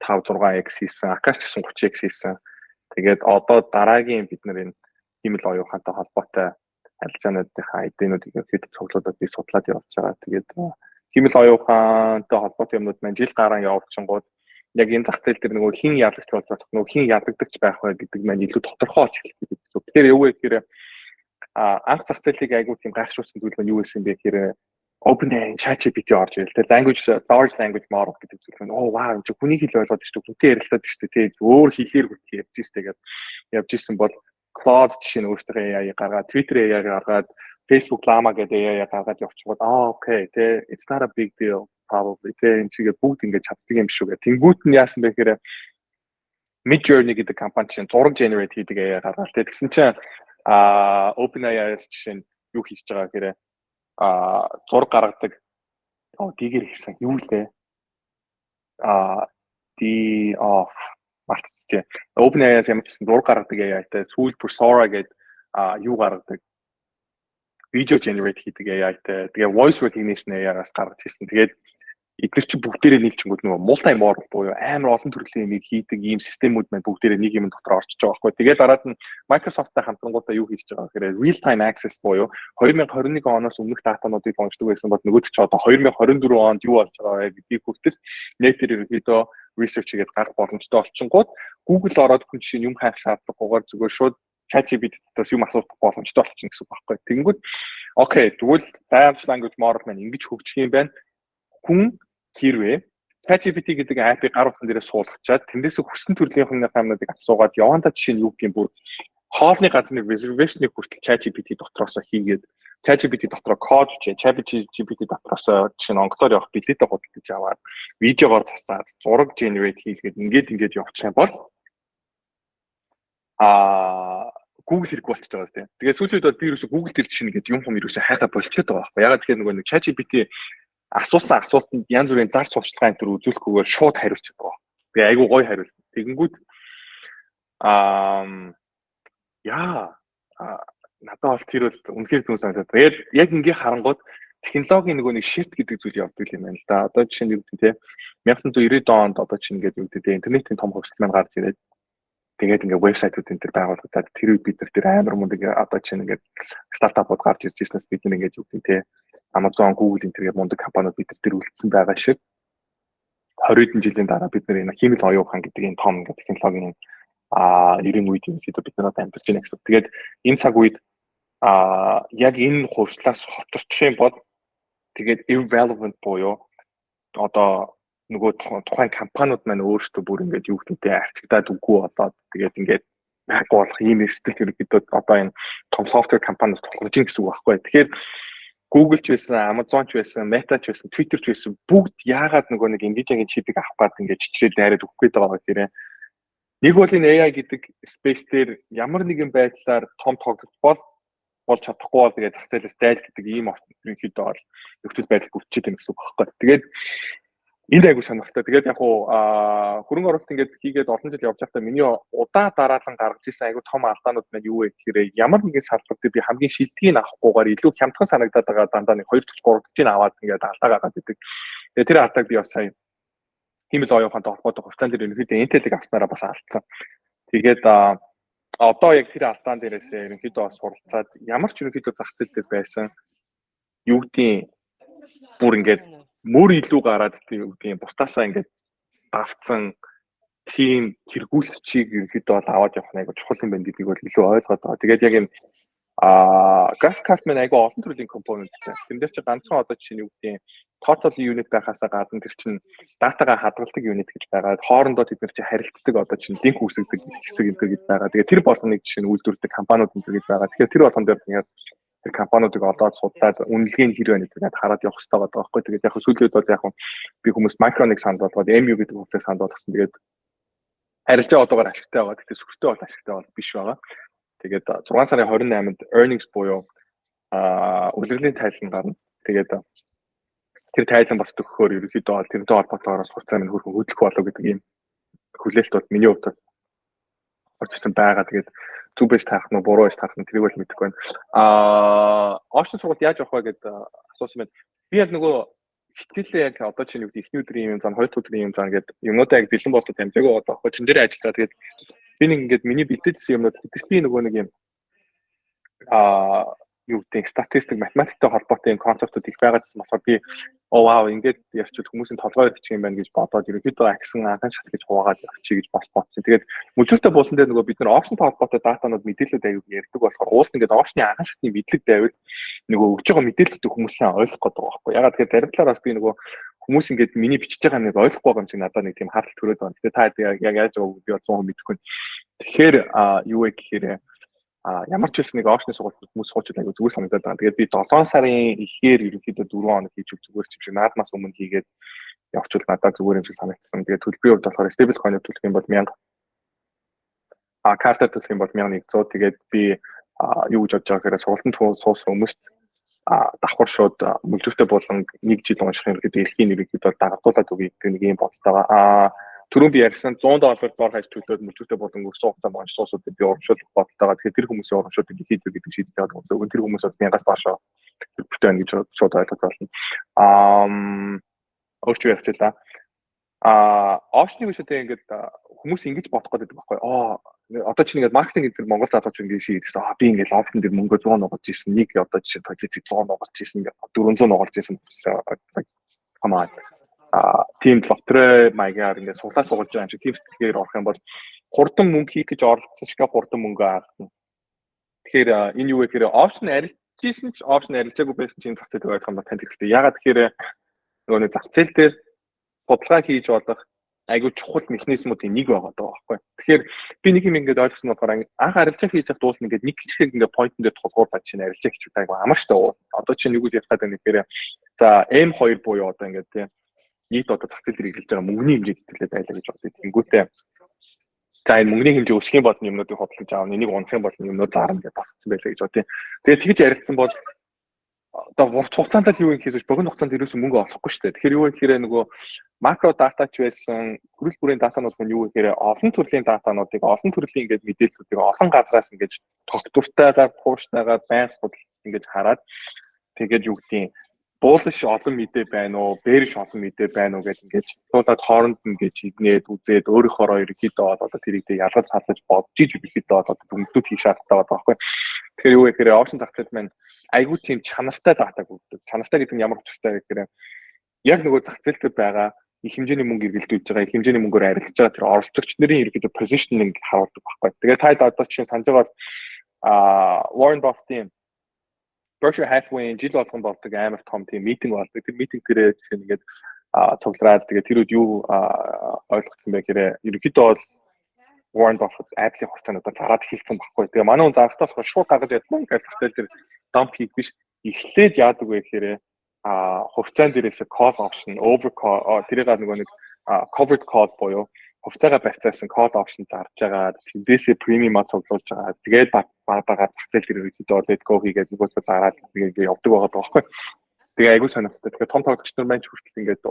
6x хийсэн, Akash ч гэсэн 30x хийсэн. Тэгээд одоо дараагийн бид нар энэ хиймэл оюун ухаантай холбоотой арилжаануудынхаа ID-нуудыг ерөнхийдөө цуглуулад би судлаад явж байгаа. Тэгээд хиймэл оюун ухаантай холбоотой юмнууд маань жил гарan явуулчингууд яг энэ зах зээл дээр нөгөө хэн ялагч болж болох, нөгөө хэн ялагдагч байх вэ гэдэг маань илүү тодорхой болж эхэлдэг гэсэн. Тэгэхээр юу вэ гэхээр анх зах зээлийг айгүй тийм гайхшруулсан зүйл маань юу байсан бэ гэхээр OpenAI, ChatGPT орж ирэл тэ, language large language model гэдэг зүйл маань оо вау, энэ хүний хэл ойлгоод шүү дээ, хүнтэй ярилцаад шүү дээ, тэ, өөр хэлээр хүртэл явж штэ гэдэг явж исэн бол Claude жишээ нь өөртөө AI гаргаад, Twitter AI гаргаад, Facebook Llama гэдэг AI гаргаад явчихгод okay тэ, it's not a big deal probably тэ, энэ чигээ бүгд ингэж чаддаг юм шүү гэх. Тэнгүүт нь яасан бэ гэхээр Midjourney гэдэг компани чинь зураг generate хийдэг AI гаргаад тэ. Тэгсэн чинь OpenAI-с жишээ нь юу хийж байгаа гэхээр зураг гаргадаг дийгэр хийсэн юу лээ D off мартчихжээ. OpenAI-с ямар ч гэсэн зураг гаргадаг AI-тай, сүүлд бүр Sora гэдэг юу гаргадаг, видео generate хийдэг AI-тай. Тэгээ voice recognition AI-аас гаргаж ирсэн. Тэгээд эдгээр чинь бүгдээрээ нийлчингүүд нөгөө multi model буюу амар олон төрлийн юмыг хийдэг ийм системүүд маань бүгдээрээ нэг юм дотор орчиж байгаа байхгүй. Тэгээд дараад нь Microsoft-тай хамтрангуудаа юу хийж байгаа гэхээр real time access буюу 2021 оноос өмнөх датануудыг уншдаг байсан бол нөгөөд чи одоо 2024 онд юу болж байгаа вэ гэдгийг хүртэл нэтээр ерөнхийдөө research хийгээд гарах боломжтой болчингууд Google ороод хүн жишээ юм хайх шаардлагагүйгээр зүгээр шууд ChatGPT-тээс юм асуух боломжтой болчихно гэсэн үг байхгүй. Тэгэнгүүт okay, тэгвэл large language model маань ингэж хөгжих юм байна. Хүн хэрвээ ChatGPT гэдэг app-ыг гар утсан дээрээ суулгачаад, тэндээс хүссэн төрлийн юмнуудыг асуугаад явандаа, жишээ нь юу гэх юм, бүр хоолны газрын reservation-ыг хүртэл ChatGPT дотроосоо хийгээд, ChatGPT дотроо код бичээ, ChatGPT дотроосоо жишээ нь онгоцоор явах билетээ худалдаж аваад, видеогоор засаад, зураг generate хийлгээд ингээд ингээд явчих юм бол Google хэрэггүй болчихж байгаа юм. Тэгээ сүүлийн үед бол би ерөөсө Google дээр жишээ нэгэд юм хум ерөөсө хайгаа болчиход байгаа байхгүй. Ягаад тэгэхээр нөгөө нэг ChatGPT асуусан асуултанд янз бүрийн зар сурталчилгаа энэ төр үзүүлэхгүйгээр шууд хариулчихдаг байгаа. Тэгээ айгүй гоё хариулт. Тэгэнгүүт яа, надад бол тэр бол үнэхээр түн санагдаад. Тэгээд яг ингээ харангууд Технологийн нөгөө нэг shift гэдэг зүйл явдаг юм байна л да. Одоо жишээ нь юу гэдэг те 1990-ад онд одоо чинь ингээд юу гэдэг те интернетийн том хувьсгал маань гарч ирээд тэгээд ингээд вебсайтууд энэ төр байгуулагдаад тэр үед бид нар тэр амар мундаг одоо чинь ингээд стартапууд гарч ирж ирснээс бид нар ингээд юу гэдэг те Amazon, Google энэ төрлийн мундаг компаниуд бид нар тэр үлдсэн байгаа шиг 20 хэдэн жилийн дараа бид нар энэ хиймэл оюун ухаан гэдэг энэ том ингээд технологийн 90 үед ерөнхийдөө бид нар одоо амьдарч байна гэсэн. Тэгээд энэ цаг үед яг энэ хувьслаас хоцорчих юм бол тэгээд irrelevant буюу одоо нөгөө тухайн компаниуд маань өөрсдөө бүр ингээд юу гэдэгтэй арчигдаад үгүй болоод тэгээд ингээд байхгүй болох ийм эрсдэл ерөнхийдөө одоо энэ том софтвер компаниуд тулгарч ийн гэсэн үг байхгүй. Тэгэхээр Google ч байсан, Amazon ч байсан, Meta ч байсан, Twitter ч байсан бүгд яагаад нөгөө нэг Nvidia-гийн чипийг авах гээд ингээд чичрээд дайраад өгөх гээд байгаа гэхээр нэг бол энэ AI гэдэг space дээр ямар нэгэн байдлаар том тоглогч болж чадахгүй бол тэгээд зах зээлээс зайл гэдэг ийм ерөнхийдөө бол нөхцөл байдал бүрдчихэд байна гэсэн үг байхгүй. Тэгээд энд айгу сонирхолтой. Тэгээд яг уу хөрөнгө оруулалт ингээд хийгээд олон жил явж байхдаа миний удаа дараалан гаргаж ирсэн айгу том алдаанууд маань юу вэ гэхээр ямар нэгэн салбар дээр би хамгийн шилдгийг авахгүйгээр илүү хямдхан санагдаад байгаа дандаа нэг 2 дахь 3 дахь аваад ингээд алдаа гаргаад идэг. Тэгээд тэр алдааг би бас сая хиймэл оюун ухаантай холбоотой хувьцаан дээр ерөнхийдөө Intel-ийг авснараа бас алдсан. Тэгээд одоо яг тэр алдаан дээрээсээ ерөнхийдөө бас суралцаад ямар ч ерөнхийдөө зах зээл дээр байсан юу гэдгийг бүр ингээд мөр илүү гараад тийм юу гэдгийг бусдаасаа ингээд давцсан тийм тэргүүлэгчийг ерөнхийдөө бол аваад явах нь айгу чухал юм байна гэдгийг бол илүү ойлгоод байгаа. Тэгээд яг энэ график карт маань айгу олон төрлийн компоненттэй. Тэн дээр чи ганцхан одоо жишээ нь юу гэдгийг total unit байхаасаа гадна тэр чинь датагаа хадгалдаг unit гэж байгаа. Хоорондоо тэд нар чи харилцдаг одоо чинь линк үүсгэдэг хэсэг энэ төр гэж байгаа. Тэгээд тэр болгоныг жишээ нь үйлдвэрлэдэг компаниуд энэ төр гэж байгаа. Тэгэхээр тэр болгон дээр ингээд тэр компаниудыг олоод судлаад үнэлгээ нь хэр байна гэдгийг хараад явах хэрэгтэй байгаа байхгүй. Тэгээд яг сүүлийн үед бол яг би хүмүүс Micron-ыг санал болгоод MU гэдэг хувьцааг санал болгосон. Тэгээд арилжаа одоогоор ашигтай байгаа. Гэхдээ сүртэй бол ашигтай бол биш байгаа. Тэгээд 6 сарын 28-нд earnings буюу улирлын тайлан гарна. Тэгээд тэр тайлан бас төгөхөөр ерөнхийдөө бол тэрнтэй холбоотойгоор хувьцаа минь хөрхөн хөдлөх болов гэдэг ийм хүлээлт бол миний хувьд орж ирсэн байгаа. Тэгээд зүг байж таарах нь буруу байж таарах нь тэрийг бол мэдэхгүй байна. Option сургалт яаж явах вэ гэдээ асуусан байна. Би яг нөгөө хичээлээ яг одоо чинь юу гэдэг эхний өдрийн юм зан, хоёр дахь өдрийн юм зан гэдэг юмнуудаа яг бэлэн болтод амжаагүй одоо ахгүй чин дээр ажиллаа. Тэгээд би нэг ингээд миний бэлдээжсэн юмнууд хэтэрхий нөгөө нэг юм юу гэдэг статистик, математиктай холбоотой юм концептууд их байгаа гэсэн болохоор би оо вау ингээд ярьчвал хүмүүсийн толгой ирчих юм байна гэж бодоод ерөнхийдөө агсан анхан шат гэж хуваагаад явчих гэж бас бодсон. Тэгээд мөлжүүртэй буусан дээр нөгөө бид нар опшнтой холбоотой датанууд мэдээлэлүүд аягүй ярьдаг болохоор уул нь ингээд опшны анхан шатны мэдлэг байвал нөгөө өгж байгаа мэдээллүүдийг хүмүүс сайн ойлгох гэдэг байгаа байхгүй. Ягаад тэгэхээр зарим талаар бас би нөгөө хүмүүс ингээд миний бичиж байгаа нэг ойлгохгүй байгаа юм шиг надад нэг тийм хардл төрөөд байна. Тэгэхээр та яг яаж байгааг би бол 100% мэдэхгүй. Тэгэхээр юу вэ гэхээр ямар ч байсан нэг опшны сургалт хүмүүс сууж айгу зүгээр санагдаад байгаа. Тэгээд би 7 сарын ихээр ерөнхийдөө 4 хоног хийж өг зүгээр юм шиг наадмаас өмнө хийгээд явуучвал надад зүгээр юм шиг санагдсан. Тэгээд төлбөрийн хувьд болохоор stable coin-оор төлөх юм бол 1000, картаар төлөх юм бол 1100. Тэгээд би юу гэж бодож байгаа гэхээр сургалтанд суусан хүмүүст давхар шууд мүлжүүртэй болон нэг жил унших ерөнхийдөө эрхийн ерөнхийдөө дагавдуулаад өгье гэдэг нэг юм бодолтой байгаа. Түрүүн би ярьсан $100 дор хаяж төлөөд мүлжүүртэй болон өрсөн хугацаанд уншсан улсуудад би урамшуулах бодолтой байгаа. Тэгэхээр тэр хүмүүсийн урамшуулдаг хийдэг гэдэг шийдэл байгаа. Зөвхөн тэр хүмүүс бол 1000-аас доошоо төлбөртэй байна гэж шууд ойлгож байна. Өөрчүү ярьчихлаа. Опшны үсэтэй ингээд хүмүүс ингэж бодох гэдэг байхгүй. Одоо чинь ингээд маркетинг гэдэг Монгол залуучууд ингээд шийдсэн. Би ингээд опшн дээр мөнгө 100 нугалж ирсэн. Нэг одоо жишээ позицийг 100 нугалж ирсэн. 400 нугалж ирсэн. Come on. Тийм лотерей маягаар ингээд суглаа сугалж байгаа юм шиг тийм сэтгэлгээр орох юм бол хурдан мөнгө хийх гэж оролцсон шиг хурдан мөнгө алдна. Тэгэхээр энэ юу вэ гэхээр опшн арилжсэн ч опшн арилжаагүй байсан чинь зах зээлийг ойлгох юм бол танд хэрэгтэй. Ягаад тэгэхээр нөгөө нэг зах зээл дээр судалгаа хийж болох айгүй чухал механизмуудын нэг байгаа даа байхгүй. Тэгэхээр би нэг юм ингээд ойлгосон болохоор анх арилжаа хийж явах дуул ингээд нэг хичээл ингээд поинтон дээр тулгуурлаад чинь арилжаа хийчих айгүй амар штэ. Одоо чинь юу гэж ярих гэдэг юм гэхээр за M2 буюу одоо ингээд тийм нийт одоо зах зээл дээр эргэлж байгаа мөнгөний хэмжээ тэтгэлээ байлаа гэж бодъё. Тэнгүүтээ за энэ мөнгөний хэмжээ өсөх юм бол юмнуудыг худалдаж аавна, энийг унах юм бол юмнууд зарна гэж бодсон байлаа гэж бодъё. Тэгээд тэгж ярилцсан бол одоо урт хугацаанд л юу юм хийсэж богино хугацаанд ерөөсөн мөнгө олохгүй шүү дээ. Тэгэхээр юу гэхээр нөгөө макро дата ч байсан, төрөл бүрийн датанууд нь юу гэхээр олон төрлийн датануудыг, олон төрлийн ингээд мэдээллүүдийг олон газраас ингээд тогтвортайгаар, тууштай байнга судал ингээд хараад тэгээд юу гэдгийг Bullish олон мэдээ байна уу, bearish олон мэдээ байна уу гэдэг ингээд шалгуулад хооронд нь гэж игнээд үзээд өөрийнхоороо ерөнхийдөө бол одоо тэрийг тэг ялгаж салгаж бодож иж ерөнхийдөө одоо дүгнэлтүүд хийх шаардлагатай байгаа байхгүй. Тэгэхээр юу вэ гэхээр option зах зээл маань айгүй тийм чанартай датаг өгдөг. Чанартай гэдэг нь ямар учиртай вэ гэхээр яг нөгөө зах зээл дээр байгаа их хэмжээний мөнгө эргэлдүүлж байгаа, их хэмжээний мөнгөөр арилжаж байгаа тэр оролцогч нарын ерөнхийдөө positioning харуулдаг байхгүй. Тэгээд та одоо жишээ нь санаж байгаа бол Warren Buffett-ийн Berkshire Hathaway жил болгон болдог амар том тийм meeting болдог. Тэр meeting дээрээ жишээ нь ингээд цуглараад, тэгээд тэр үед юу ойлгоцсон бэ гэхээр ерөнхийдөө бол Warren Buffett Apple-ийн хувьцаануудаа зараад эхэлсэн байхгүй. Тэгээ манай хүн зарахтаа болохоор шууд гаргаж ядмаа гэж зах зээл дээр dump хийх биш. Эхлээд яадаг вэ гэхээр хувьцаан дээрээс call option, over call, тэрийг нөгөө нэг covered call буюу хувьцаагаа барьцаасан call option зарж байгаа. Тэндээсээ premium-а цуглуулж байгаа. Тэгээд баг багаар зах зээл дээр ерөнхийдөө let go хийгээд нөгөөдгөө зараад тэгээ ингээ явдаг байгаа байхгүй. Тэгээ айгүй сонирхолтой. Тэгэхээр том тоглогч нар маань ч хүртэл ингээд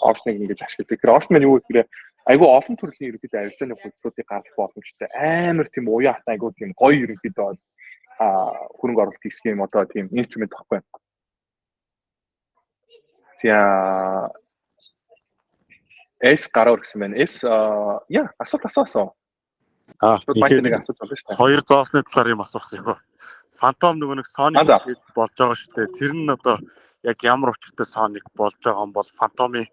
option-ыг ингэж ашигладаг. Тэгэхээр option маань юу гэхээр айгүй олон төрлийн ерөнхийдөө арилжааны хувьцаатыг гаргах боломжтой. Амар тийм уян хатан айгүй тийм гоё ерөнхийдөө бол хөрөнгө оруулалт хийх юм одоо тийм инструмент байхгүй. За, S гараа өргөсөн байна. S, яа, асуулт асуу асуу. Аа, нэг асууж болно шүү дээ. Хоёр зоосны талаар юм асуусан юм. Fantom нөгөө нэг Sonic болж байгаа шүү дээ. Тэр нь одоо яг ямар учиртай Sonic болж байгаа юм бол Fantom-ын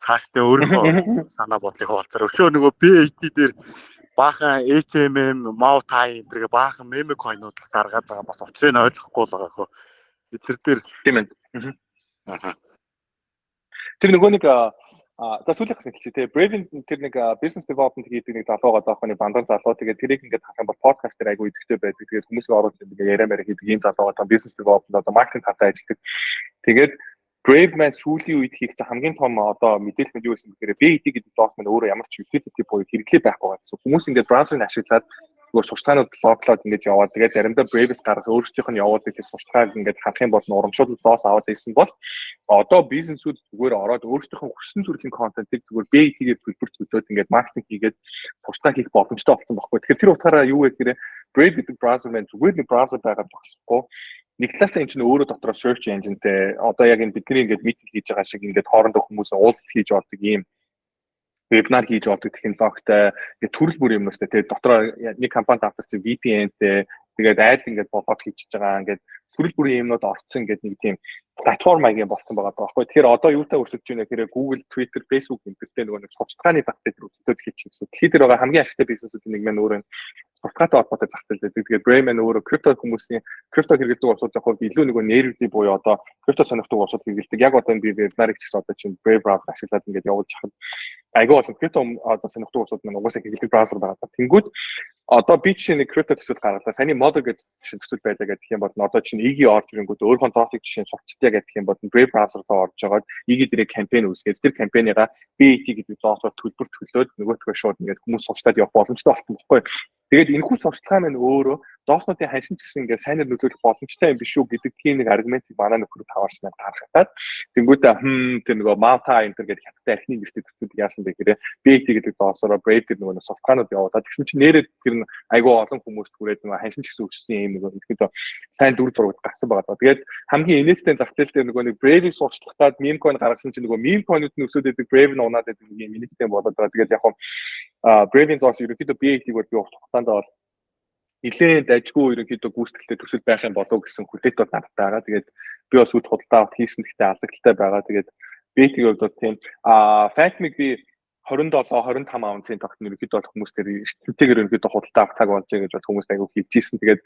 цаашдаа өөрийнхөө санаа бодлыг хуваалцаар. Өшөө нөгөө BAT дээр баахан HMM, Maotai энэ тэргээ баахан meme coin-ууд л гаргаад байгаа, бас учрыг нь ойлгохгүй л байгаа хөө. Бид тэр дээр Тийм ээ. Аа. Тэр нөгөө нэг за сүүлийнх нь хэлчихье те. Brave-ийн тэр нэг business development хийдэг нэг залуу байгаа даах нэг бандар залуу. Тэгээд тэрийг ингээд харах юм бол подкаст дээр айгүй идэвхтэй байдаг. Тэгээд хүмүүсийг оруулж ингээд яриа мараа хийдэг ийм залуу байгаа. Business development, одоо маркетинг талтай ажилладаг. Тэгээд Brave маань сүүлийн үед хийх хамгийн том одоо мэдээлэл нь юу байсан гэхээр BAT гэдэг зоос маань өөрөө ямар ч utility буюу хэрэглээ байхгүй гэсэн. Хүмүүс ингээд браузерыг ашиглаад зүгээр сурталчилгаанууд блоклоод ингээд яваад, тэгээд заримдаа Brave-с гаргах өөрсдийнх нь явуулдаг тэр сурталчилгааг ингээд харах юм бол урамшуулал зоос аваад байсан бол одоо бизнесүүд зүгээр ороод өөрсдийнхөө хүссэн төрлийн контентыг зүгээр BAT-гээр төлбөр төлөөд ингээд маркетинг хийгээд сурталчилгаа хийх боломжтой болсон байхгүй. Тэгэхээр тэр утгаараа юу вэ гэхээр Brave гэдэг браузер маань зүгээр нэг браузер байгаа зогсохгүй, нэг талаасаа энэ чинь өөрөө дотроо search engine-тэй, одоо яг энэ бидний ингээд meeting хийж байгаа шиг ингээд хоорондоо хүмүүс уулзалт хийж болдог, ийм вебинар хийж болдог технологитой, ингээд төрөл бүр юмнуудтай, тэгээд дотроо нэг компанид авчихсан VPN-тэй, тэгээд ad ингээд болоод хийчихэж байгаа, ингээд төрөл бүрийн юмнууд орцсон, ингээд нэг тийм платформ маягийн болсон байгаа байхгүй. Тэгэхээр одоо юутай өрсөлдөж байна гэхээр Google, Twitter, Facebook энэ төртэй нөгөө нэг сурталчилгааны зах зээл дээр өрсөлдөж хийчих гэсэн. Дэлхийд дээр байгаа хамгийн ашигтай бизнесүүдийн нэг маань өөрөө сурталчилгаатай холбоотой зах зээл байдаг. Тэгээд Brave маань өөрөө крипто хүмүүсийн, крипто хэрэглэдэг улсуудын хувьд илүү нөгөө нэрвдий буюу одоо крипто сонирхдаг улсууд хэрэглэдэг. Яг одоо энэ би вебинарыг ч гэсэн одоо чинь Brave browser ашиглаад ингээд явуулж хахад айгүй олон крипто одоо сонирхдаг улсууд маань угаасаа хэрэглэдэг браузер байгаа. Тэнгүүд одоо би жишээ нэг крипто төсөл гаргалаа. Саяны model гэдэг жишээ төсөл байлаа гэх юм бол одоо чинь EG орж ирэнгүүт өөрийнхөө зоосыг жишээ нь сурчдаа гэх юм бол Brave browser руу орж жагаад EG дээрээ кампань үүсгээд тэр кампанийгаа BAT гэдэг зоосоор төлбөр төлөөд нөгөөтгөө шууд ингээд хүмүүс сурчдаад явах боломжтой болсон байхгүй. Тэгээд энэхүү сурталчилгаа маань өөрөө зооснуудын ханшин ч гэсэн ингээд сайнаар нөлөөлөх боломжтой юм биш үү гэдэг тийм нэг аргументыг манай нөхөр таваарч маань гаргахтаад тэнгуүтэ тэр нөгөө Malta энэ төр гэдэг хятадтай архины нэртэй төслүүд яасан бэ гэхээр BAT гэдэг зоосороо Brave гэдэг нөгөө сурталчилгаанууд явуулаад тэгсэн чинь нэрээ тэр нь айгүй олон хүмүүст хүрээд нөгөө ханшин ч гэсэн өссөн юм нөгөө ерөнхийдөө сайн дүр зураг гарсан байгаа. Тэгээд хамгийн инээдтэй зах зээл дээр нөгөө нэг Brave-ийг сурталчлах гад meme coin гаргасан чинь нөгөө meme coin-ууд нь өсөөд байдаг, Brave нь унаад байдаг нэг юм инээдтэй болоод байгаа. Тэгээд яг Brave-ийн зоос ерөнхийдөө BAT-г бол би урт хугацаанд бол нэлээд дажгүй ерөнхийдөө гүйцэтгэлтэй төсөл байх юм болов уу гэсэн хүлээлт бол надад байгаа. Тэгээд би бас үд худалдаа авалт хийсэн, гэхдээ алдагдaltaй байгаа. Тэгээд BAT-ийн хувьд бол тийм Phantom-ыг би 27 25 аунцын тогт ерөнхийдөө бол хүмүүс тэр тэнтэйгээр ерөнхийдөө худалдаа авах цаг болж байгаа гэж бол хүмүүст айгүй хэлж ийсэн. Тэгээд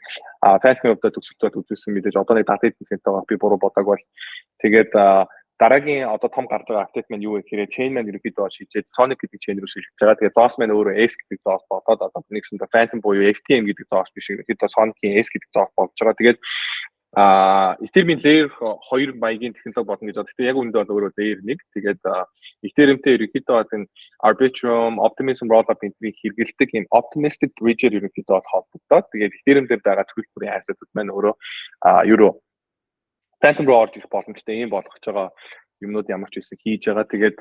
Phantom-ийн хувьд төсөлтөд үзүүлсэн мэдээж одоо нэг 70 хэдэн цент байгаа, би буруу бодог бол. Тэгээд дараагийн одоо том гарч байгаа update маань юу вэ гэхээр chain маань ерөнхийдөө шийдээд Sonic гэдэг chain рүү шилжиж байгаа. Тэгээд зоос маань өөрөө S гэдэг зоос болоод одоо нэгсэндээ Phantom буюу FTM гэдэг зоос биш, ерөнхийдөө Sonic-ийн S гэдэг зоос болж байгаа. Тэгээд Ethereum-ийн layer 2 маягийн технологи болно гэж боддог. Гэхдээ яг үүндээ бол өөрөө layer 1. Тэгээд Ethereum-тэй ерөнхийдөө бол энэ Arbitrum, Optimism Rollup энтрийг хэрэглэдэг юм optimistic bridge-ээр ерөнхийдөө бол холбогдоод, тэгээд Ethereum дээр байгаа төрөл бүрийн asset-ууд маань өөрөө юу Phantom руу орж ирэх боломжтой юм болгож байгаа юмнууд ямар ч байсан хийж байгаа. Тэгээд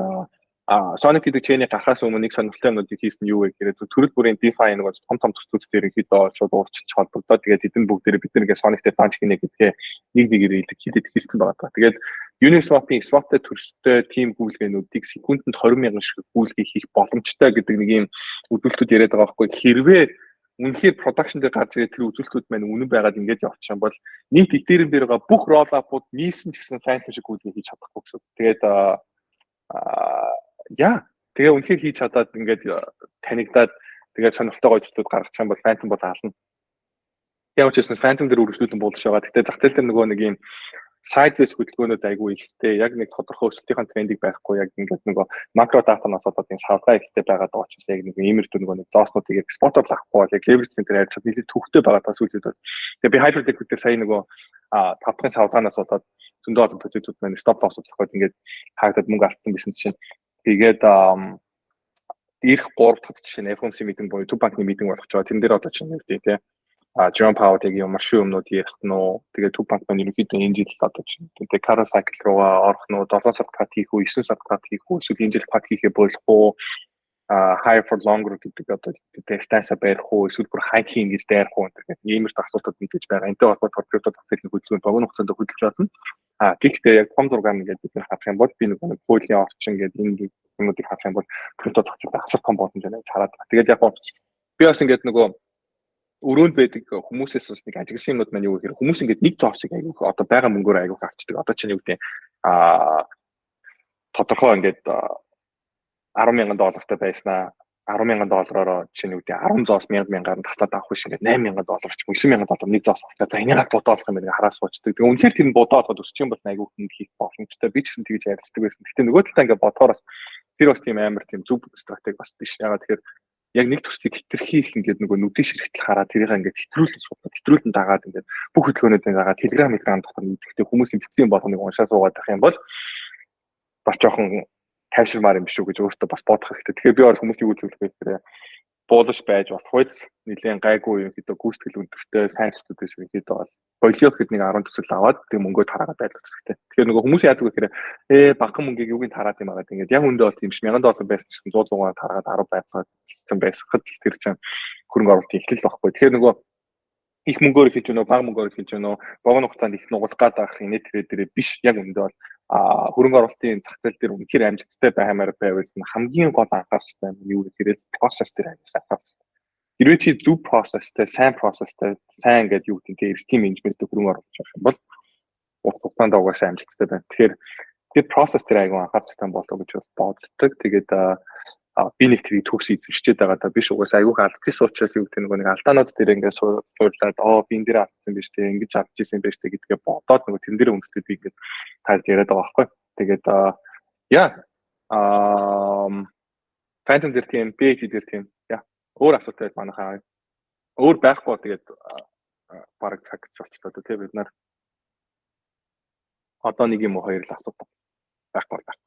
Sonic гэдэг chain-ийг гарахаас өмнө нэг сонирхолтой юмнуудыг хийсэн нь юу вэ гэхээр төрөл бүрийн DeFi нэг том том төслүүд дээр ерөнхийдөө шууд уурчилж холбогдоод, тэгээд эдэн бүгдээрээ бид нэг Sonic дээр launch хийнэ гэдгээ нэг нэгээр илэг хилээд хэлсэн байгаа. Тэгээд Uniswap-ийн swap-тай төрстэй team гүйлгээнүүдийг секундэд 20 мянган шиг гүйлгээ хийх боломжтой гэдэг нэг юм үзүүлэлтүүд яриад байгаа байхгүй. Хэрвээ үнэхээр production дээр гарч ирээд тэр үзүүлэлтүүд маань үнэн байгаад ингээд явчих юм бол нийт Ethereum дээр байгаа бүх roll up-ууд нийсэн ч гэсэн Fantom шиг гүйлгээ хийж чадахгүй гэсэн. Тэгээд яа, тэгээ үнэхээр хийж чадаад ингээд танигдаад, тэгээд сонирхолтой гоё зүйлүүд гаргачих юм бол Fantom бол аална. Ямар ч байсан Fantom дээр үргэлжлүүлэн буулж байгаа. Гэтэ зах зээл дээр нөгөө нэг юм sideways хөдөлгөөнүүд айгүй ихтэй, яг нэг тодорхой өсөлтийн трендийг байхгүй, яг ингээд нөгөө макро датанаас болоод тийм савлгаа ихтэй байгаад байгаа учраас яг нэг иймэрхүү нөгөө нэг зооснуудыг яг spot оор авахгүй бол яг leverage дээр арилжахад нэлээд төвхтэй байгаа та сүүлүүд. Тэгээ би Hyperliquid дээр сая нөгөө тав дахын савлгаанаас болоод зөндөө олон позициуд маань stop loss зохиод ингээд хаагдаад мөнгө алдсан байсан чинь. Тэгээд ирэх 3 дахь жишээ нь FOMC meeting буюу Төв банкны meeting болох ч байгаа. Тэрэн дээр одоо чинь юу гэдэг те, Jerome Powell яг юм маш юмнууд ярих нь уу. Тэгээд Төв банк маань ерөнхийдөө энэ жил одоо чинь тэгээд cut cycle руугаа орох нь уу, 7 сард cut хийх үү, 9 сард cut хийх үү, эсвэл энэ жил cut хийхээ болох уу, higher for longer гэдэг одоо тэгээд stance барих уу, эсвэл бүр hike хийн гэж дайрах уу гэдэг иймэрхүү асуултууд мэдээж байгаа. Энтэй холбоотойгоор крипто зах зээлийн хөдөлгөөн богино хугацаанд хөдөлж байна. Гэхдээ яг том зургаар ингээд бид нар харах юм бол би нэг хуулийн орчин гэдэг энэ юмнуудыг харах юм бол крипто зах зээл асар том боломж байна гэж хараад байна. Тэгээд яг би бас ингээд нөгөө өрөөнд байдаг хүмүүсээс бас нэг ажигласан юмнууд маань юу гэхээр хүмүүс ингээд нэг зоосыг айгүйх одоо байгаа мөнгөөр айгүйх авчдаг. Одоо чинь юу гэдэг тодорхой ингээд 10 мянган доллартай байснаа 10 мянган доллараароо жишээ нь юу гэдэг 10 зоос мянга мянгаар нь таслаад авах биш, ингээд 8 мянган доллар ч юм 9 мянган доллар нэг зоос авчлаа. За, энийг будаа болох юм байна хараа суучдаг. Тэгээ үнэхээр тэр нь будаа болоход өсчих юм бол айгүй хөнгө хийх боломжтой. Би ч гэсэн тэгж ярилцдаг байсан. Гэтэ нөгөө талдаа ингээд бодохоор бас тэр бас тийм амар тийм зөв стратеги бас биш. Ягаад тэгэхээр яг нэг төслийг хэтэрхий их ингээд нөгөө нүдийн ширхтэл хараад тэрийг ингээд хэтрүүлэн суугаад, хэтрүүлэн дагаад, ингээд бүх хөдөлгөөнүүдийг дагаад Telegram дотор нэгдэхдээ хүмүүсийн бичсэн болгоныг уншаа суугаад байх юм бол бас жоохон тайвширмаар юм биш үү гэж өөртөө бас бодох хэрэгтэй. Тэгэхээр би бол хүмүүст юу зөвлөх вэ гэхээр буулж байж болох үз, нэлийн гайгүй ерөнхийдөө гүйцэтгэл өндөртэй сайн төслүүдээс ерөнхийдөө бол болио гэхэд нэг 10 төсөл аваад тэг мөнгөө тараагаад байлгах хэрэгтэй. Тэгэхээр нөгөө хүмүүс яадаг вэ гэхээр багахан мөнгийг юуг нь тараад юм агаад ингээд яг үндэ бол тийм ш 1000 доллар байсан ч гэсэн 100 100 тараагаад 10 байцгаад байсгахад тэр чинь хөрөнгө оруулалтын эхлэл байхгүй. Тэгэхээр нөгөө их мөнгөөр эхэлж гэнэ үү, бага мөнгөөр эхэлж гэнэ үү, богино хугацаанд их нугалах гад байх инээ тэрэ дээрээ биш, яг үндэ бол хөрөнгө оруулалтын зах зээл дээр үнэхээр амжилттай баймаар байвал хамгийн гол анхаарах хэрэгтэй юм юу гэхээр process дээр анхаарах хэрэгтэй. Хэрвээ чи зөв process тэй, сайн process тэй, сайн гэдэг юу гэдэг нь risk management-тэй хөрөнгө оруулах юм бол урт хугацаанд угаасаа амжилттай байна. Тэгэхээр тэр process дээр айгүй анхаарах хэрэгтэй болов гэж боддог. Тэгээд би нэг тэрийг төгс эзэмшчихэд байгаа та биш, угаасаа айгүйх алдчихсан учраас юу гэдэг нөгөө нэг алдаанууд дээр ингээд суурлаад би энэ дээр алдсан биш те, ингэж алдчихсан юм биш те гэдгээ бодоод нөгөө тэрэн дээр үндэслээд би ингээд тайлж яриад байгаа байхгүй. Тэгээд яа, Fantom дээр тийм, BAT дээр тийм. Яа, өөр асуулт байл манайхаа өөр байхгүй, тэгээд бараг цаг гэж болчихлоо те, бид нар одоо нэг юм уу хоёр л асуулт байхгүй байна.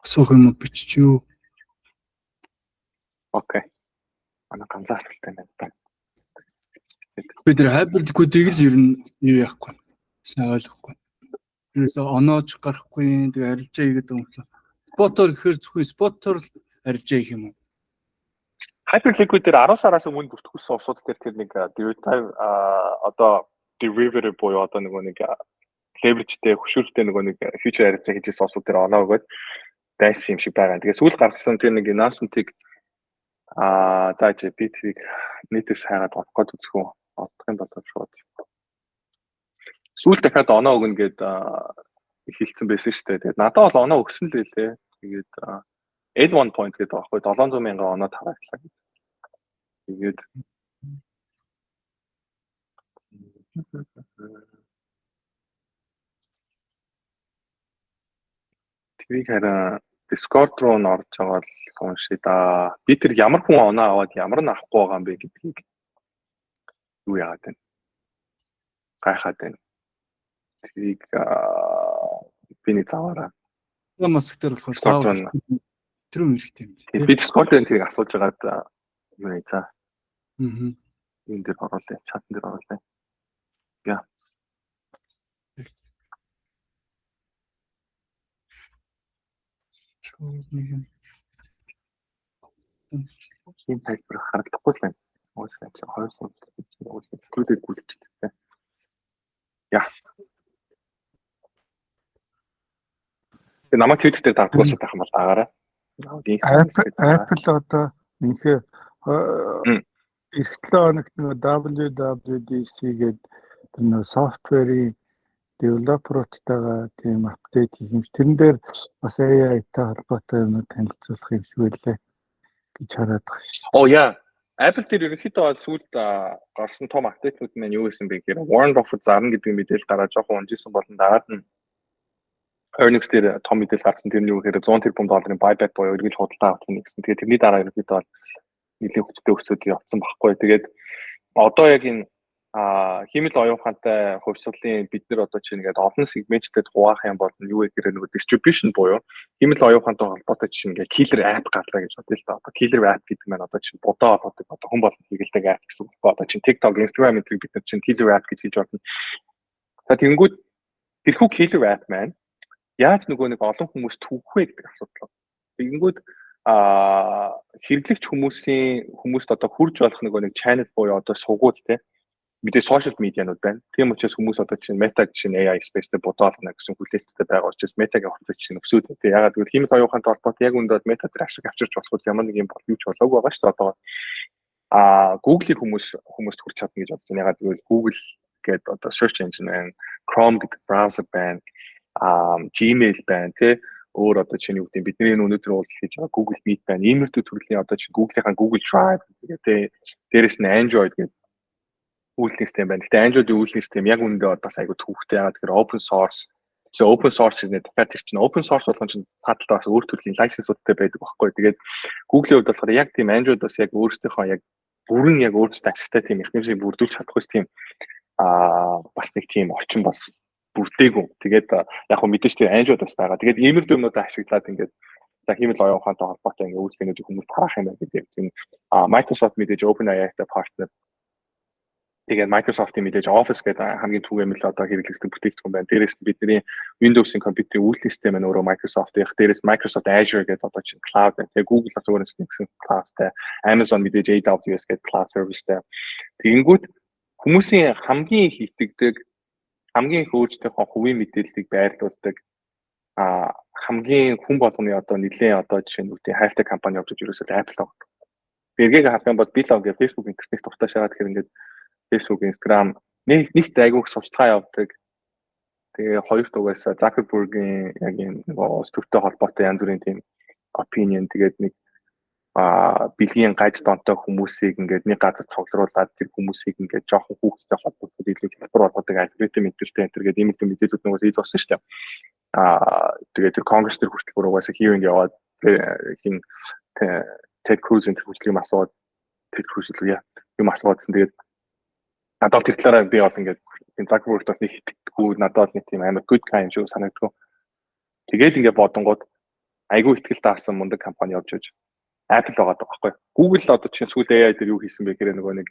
Асуух юм уу, бичиж юу? Okay. Манай ганцхан асуулттай байна та. Би тэр Hyperliquid-ийг л ер нь юу яахгүй. Сайн ойлгохгүй. Ерөөсөө оноож гарахгүй, тэгээ арилжаа хийгээд байгаа юм шиг. Spot оор гэхээр зөвхөн spot оор л арилжаа хийх юм уу? Hyperliquid дээр 10 сараас өмнө бүртгүүлсэн улсууд дээр тэр нэг derivative, одоо derivative буюу одоо нөгөө нэг leverage-тэй, хөшүүрэлтэй нөгөө нэг future арилжаа хийж байсан улсууд дээр оноо өгөөд дайсан юм шиг байгаа. Тэгээ сүүл гаргасан тэр нэг announcement-ыг за би тэрийг нийтээс хайгаад олох гээд үзэх үү. Олдох юм бол шууд. Сүүл дахиад оноо өгнө гэд хэлсэн байсан шүү дээ. Тэгээд надад бол оноо өгсөн л байлээ. Тэгээд L1 point гэдэг байгаа байхгүй, 700 мянган оноо тарааглаа гэдэг. Тэгээд тэрийг харин Discord руу н орж байгаа л уншия да. Би тэр ямар хүн оноо аваад ямар нь авахгүй байгаа юм бэ гэдгийг юу яагаад байна. Гайхаад байна. Тэрийг би нэг заваараа. Маск дээр болохоор заавал тэр юм хэрэгтэй юм. Би Discord дээр тэрийг асууж байгаад юу нэ за. Энэ дээр оруулъя. Чатан дээр оруулъя. Яа. Шууд нэг юм. Энэ тайлбар харагдахгүй л байна. Уусаа чи 2 сар гэж уусаа түүдэг гүйлчихтэй. Яа. Тэгээ намайг Twitter дээр дагдаг болоод байх юм бол дагаарай. Apple одоо инхээ эх 7 хоногт нөгөө WWDC гэдэг тэр нөгөө софтверийн девелоперуудтайгаа тийм апдейт хийх юм шиг. Тэрэн дээр бас AI-тай холбоотой юмнууд танилцуулах юм шиг байлээ гэж хараад байгаа шүү. Оо яа. Apple дээр ерөнхийдөө бол сүүлд гарсан том апдейтнууд маань юу байсан бэ гэхээр Warren Buffett зарна гэдэг мэдээлэл гараад жоохон унжсэн болон дараад нь earnings дээр том мэдээлэл гарсан. Тэр нь юу гэхээр 100 тэрбум долларын buyback буюу эргэж худалдаа авах гэсэн. Тэгээд тэрний дараа ерөнхийдөө бол нэлийн хүчтэй өсөд явцсан байхгүй. Тэгээд одоо яг энэ хиймэл оюун ухаантай хувьсгалын бид нар одоо чинь ингээд олон сегменттэй хуваах юм бол юу гэхээр нөгөө distribution буюу хиймэл оюун ухаантай холбоотой чинь ингээд killer app гарлаа гэж бодъё л да. Одоо killer app гэдэг маань одоо чинь будаа олгодог одоо хүн болгон хэрэглэдэг app гэсэн үг. Одоо чинь TikTok, Instagram энэ бид нар чинь killer app гэж хэлж байна. За тэгэнгүүт тэрхүү killer app маань яаж нөгөө нэг олон хүмүүс түгэх вэ гэдэг асуудал. Тэгэнгүүт хэрэглэгч хүмүүсийн хүмүүст одоо хүрж болох нөгөө нэг channel буюу одоо сугууд те мэдээ сошиал медианууд байна. Тийм учраас хүмүүс одоо чинь Meta чинь AI space дээр бодоо олно гэсэн хүлээлттэй байгаа учраас Meta-гийн хувьцаа чинь өсөөд байна. Ягаад гэвэл хиймэл оюун ухаантай холбоотой яг үүндээ бол Meta дээр ашиг авчирч болох ямар нэг юм бол юу ч болоогүй байгаа шүү дээ одоо. Google-ийг хүмүүст хүрч чадна гэж бодож байна. Ягаад гэвэл Google гэдэг одоо search engine байна, Chrome гэдэг браузер байна, Gmail байна тий өөр одоо чинь юу гэдэг бидний өнөөдөр уулзалт хийж байгаа Google Meet байна. Иймэрхүү төрлийн одоо чинь Google-ийн Google Drive гэдэг тий дээрэс нь Android гэдэг үйлдлийн систем байна. Гэтэ Android-ийн үйлдлийн систем яг үүндээ бас айгүй төвхтэй. Яагаад гэхээр open source. Тэгээ open source гэнэ дахиад тэр чинь open source болгон чинь тааталтаа бас өөр төрлийн лайсенсуудтай байдаг байхгүй. Тэгээд Google-ийн хувьд болохоор яг тийм Android бас яг өөрсдийнхөө яг бүрэн яг өөрсдөө ашигтай тийм механизмыг бүрдүүлж чадахгүй тийм бас нэг тийм орчин бас бүрдээгүй. Тэгээд яг хөө мэдээж тийм Android бас байгаа. Тэгээд иймэрхүү юмнуудаа ашиглаад ингээд за хиймэл оюун ухаантай холбоотой ингээд үйлдэлнүүдийг хүмүүс тараах юм байна гэдэг юм. Microsoft мэдээж OpenAI-тай партнер. Тэгээд Microsoft-ийн мэдээж Office гэдэг хамгийн түгээмэл одоо хэрэглэгддэг бүтээгдэхүүн байна. Дээрээс нь бидний Windows-ийн компьютерийн үйлдлийн систем нь өөрөө Microsoft-ийн. Дээрээс Microsoft Azure гэдэг одоо чинь cloud байна. Тэгээд Google бас өөрөө нэгсэн cloud-тай. Amazon мэдээж AWS гэдэг cloud service-тай. Тэгэнгүүт хүмүүсийн хамгийн их итгэдэг, хамгийн их өөрсдийнхөө хувийн мэдээллийг байрлуулдаг хамгийн хүн болгоны одоо нэлээд одоо жишээ нь үгүй хайртай компани явж ерөөсөө Apple байгаа. Эргээг харах юм бол би л ингээ Facebook интернет дуртай шагаад тэгэхээр ингээд Facebook, Instagram нэгт айгүйх сурчлагаа явдаг. Тэгээ хоёр дугаас Zuckerberg-ийн яг энэ нөгөө улс төртэй холбоотой янз бүрийн тийм opinion тэгээд нэг бэлгийн гаж донтой хүмүүсийг ингээд нэг газар цуглуулад тэр хүмүүсийг ингээд жоохон хүүхдтэй холбогдоход илүү хялбар болгодог алгоритм энтертэй энтер гэдэг ийм мэдээлүүд нугаас ил болсон шүү дээ. Тэгээд тэр конгресс тэр хүртэл бүр угаасаа hearing яваад хин Ted Cruz энэ хүртэл юм асууад Ted Cruz л юм асууадсан. Тэгээд надад тэр талаараа би бол ингээд Zuckerberg бас нэг итгэдэггүй надад бол нэг тийм амар good guy юм шиг санагддаг. Тэгээд ингээд бодонгууд айгүй ихтгэл даасан мундаг компани явж байж Apple байгаа даа байхгүй. Google одоо чинь сүүл AI дээр юу хийсэн бэ гэхээр нөгөө нэг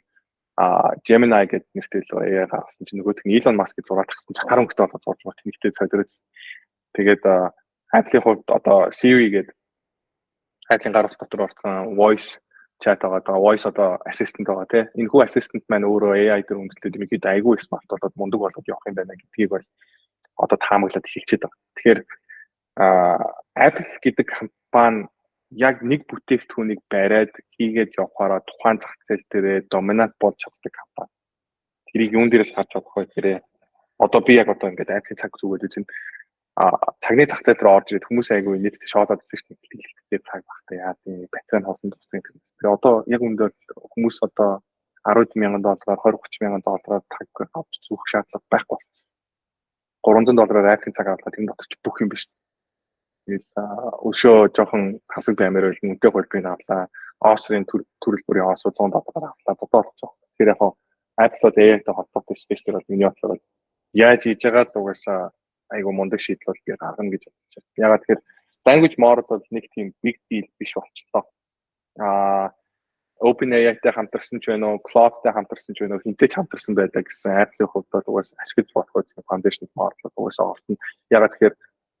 Gemini гэдэг нэртэй л AI гаргасан чинь нөгөөх нь Elon Musk-ийг зураад гаргасан чинь хар өнгөтэй болоод зурж байгаа тэнэгтэй солиороод. Тэгээд Apple-ийн хувьд одоо Siri гэдэг Apple-ийн гар утас дотор орсон voice chat байгаа даа voice одоо assistant байгаа тий. Энэхүү assistant маань өөрөө AI дээр үндэслээд ерөнхийдөө айгүй смарт болоод мундаг болоод явах юм байна гэдгийг бол одоо таамаглаад эхэлчихэд байгаа. Тэгэхээр Apple гэдэг компани яг нэг бүтээгдэхүүнийг бариад хийгээд явахаараа тухайн зах зээл дээрээ доминант болж чаддаг компани. Тэрийг юун дээрээс харж чадах вэ гэхээр одоо би яг одоо ингээд Apple-ийн цаг зүгээд үзэн цагны зах зээл рүү орж ирээд хүмүүс айгүй нийтдээ шоолоод үзсэн шүү дээ. Дэлгэцтэй цаг багтаа яа тийм батарей нь хоосон тусдаг юм. Тэгээ одоо яг үүндээ хүмүүс одоо 10 мянган доллараар 20 30 мянган доллараар цаг авч зүүх шаардлага байхгүй болсон. 300 доллараар Apple-ийн цаг авлаа тэр дотор ч бүх юм биш. Тэгэл өшөө жоохон хасаг баймаар байл үнэтэй хөлбрийг авлаа. Acer-ын төрөл бүрийн Acer 100 доллараар авлаа. Бодоо болчих. Тэгэхээр яг Apple бол AI-тай холбоотой space дээр бол миний бодлоор яаж хийж байгаа л угаасаа айгу мундаг шийдэл бол би гаргана гэж бодож байна. Ягаад тэгэхээр language model бол нэг тийм big deal биш болчихлоо. OpenAI-тай хамтарсан ч байна уу, Claude-тай хамтарсан ч байна уу, хинтэй ч хамтарсан байлаа гэсэн Apple-ийн хувьд бол угаасаа ашиглаж болох гэсэн foundation model бол угаасаа олдно. Ягаад тэгэхээр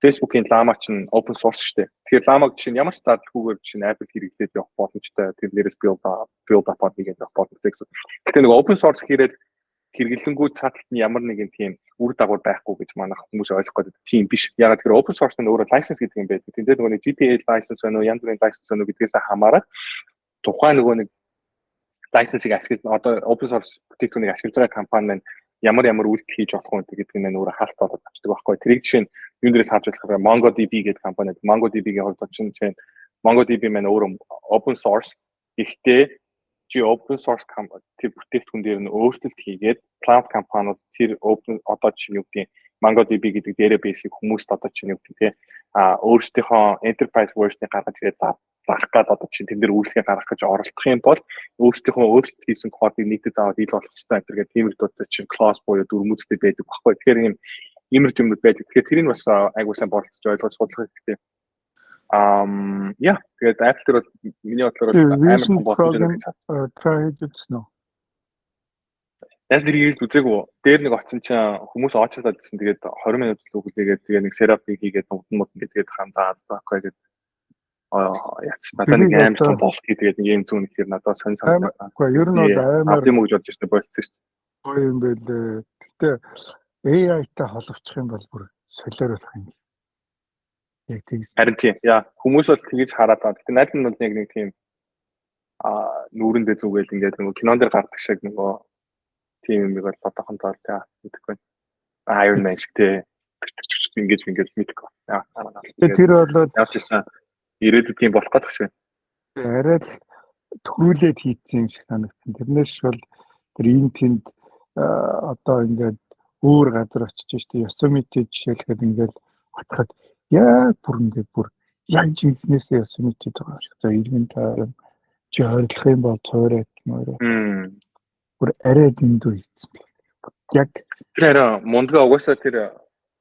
Facebook-ийн Llama чинь open source шүү дээ. Тэгэхээр Llama-г жишээ нь ямар ч зардалгүйгээр жишээ нь Apple хэрэглээд явах боломжтой. Тэр нэрээс build up хийгээд явах боломжтой гэсэн. Гэтэ нөгөө open source хийрээд хэрэглэнгүү цааталт нь ямар нэгэн тийм үр дагавар байхгүй гэж манайх хүмүүс ойлгох гэдэг. Тийм биш. Ягаад гэхээр open source нь өөрөө license гэдэг юм байдаг. Тэнд нөгөө нэг GPL license байна уу, янз бүрийн license байна уу гэдгээс хамаарат тухайн нөгөө нэг license-ыг ашиглаж, одоо open source бүтээгдэхүүнийг ашиглаж байгаа компани маань ямар ямар үйлдэл хийж болох вэ гэдэг нь өөрөө хаалт болоод авчдаг байхгүй. Тэрийг жишээ нь юун дээрээс харж болох вэ? MongoDB гэдэг компани. MongoDB-гийн хувьд чинь жишээ нь MongoDB маань өөрөө open source. Гэхдээ чи open source тэр бүтээгдэхүүн дээр нь өөрчлөлт хийгээд cloud компаниуд тэр open, одоо чинь юу гэдэг, MongoDB гэдэг database-ийг хүмүүст одоо чинь юу гэдэг те өөрсдийнхөө enterprise version-ыг гаргаж ирээд зарах гээд, одоо чинь тэн дээр үйлчлэгээ гаргах гэж оролдох юм бол өөрсдийнхөө өөрчлөлт хийсэн кодыг нийтэд заавал ил болох ёстой энэ гэдэг тиймэрхүү одоо чинь clause буюу дүрмүүдтэй байдаг баггүй. Тэгэхээр ийм иймэрхүү юмнууд байдаг. Тэгэхээр тэрийг бас айгуу сайн болцож ойлгож судлах хэрэгтэй. Яа, тэгээд Apple дээр бол миний бодлоор амар том боломж try хийж үзсэн үү? Яаж нэрийг үзээгүй. Дээр нэг очсон чинь хүмүүс оочлоод байсан. Тэгээд 20 минут л хүлээгээд, тэгээ нэг setup хийгээд нутан мутан тэгээд хам за за окей тэгээд яач надад нэг амар том болт тэгээд нэг юм зүүн гэхээр надад сонь санагдаад. Үгүй, ер нь бол амар юм уу гэж бодож ирсэн, болцсон шүү дээ. Гоё юм байлээ. Гэтэ AI-тай холбочих юм бол бүр солиор болох юм. Яг тэгс. Харин тийм. Яа, хүмүүс бол тэгэж хараад байгаа. Гэтэ найз нь бол яг нэг тийм нүүрэндээ зүгээл ингээд нөгөө кинон дээр гардаг шиг нөгөө тийм юм бол одоохондоо л яа мэдэхгүй. Iron Man шиг те ингэж ингэж мэдэхгүй. Яа. Тэр бол ямар ч гэсэн ирээдүйд тийм болох гэдэг шиг. Арай л төхрүүлээд хийцэн юм шиг санагдсан. Тэрнээс бол тэр энэ тэнд одоо ингээд өөр газар очиж штэ, Yosemite жишээлхэд ингээд отоход яг бүр ингээд бүр яг жинхнээсээ Yosemite байгаа юм шиг. За, иргэн тойрон чи хоригдох юм бол цуурайт мөрөө. Бүр арай дэндүү хийцэн бэл. Яг тэр арай мундгаа угаасаа тэр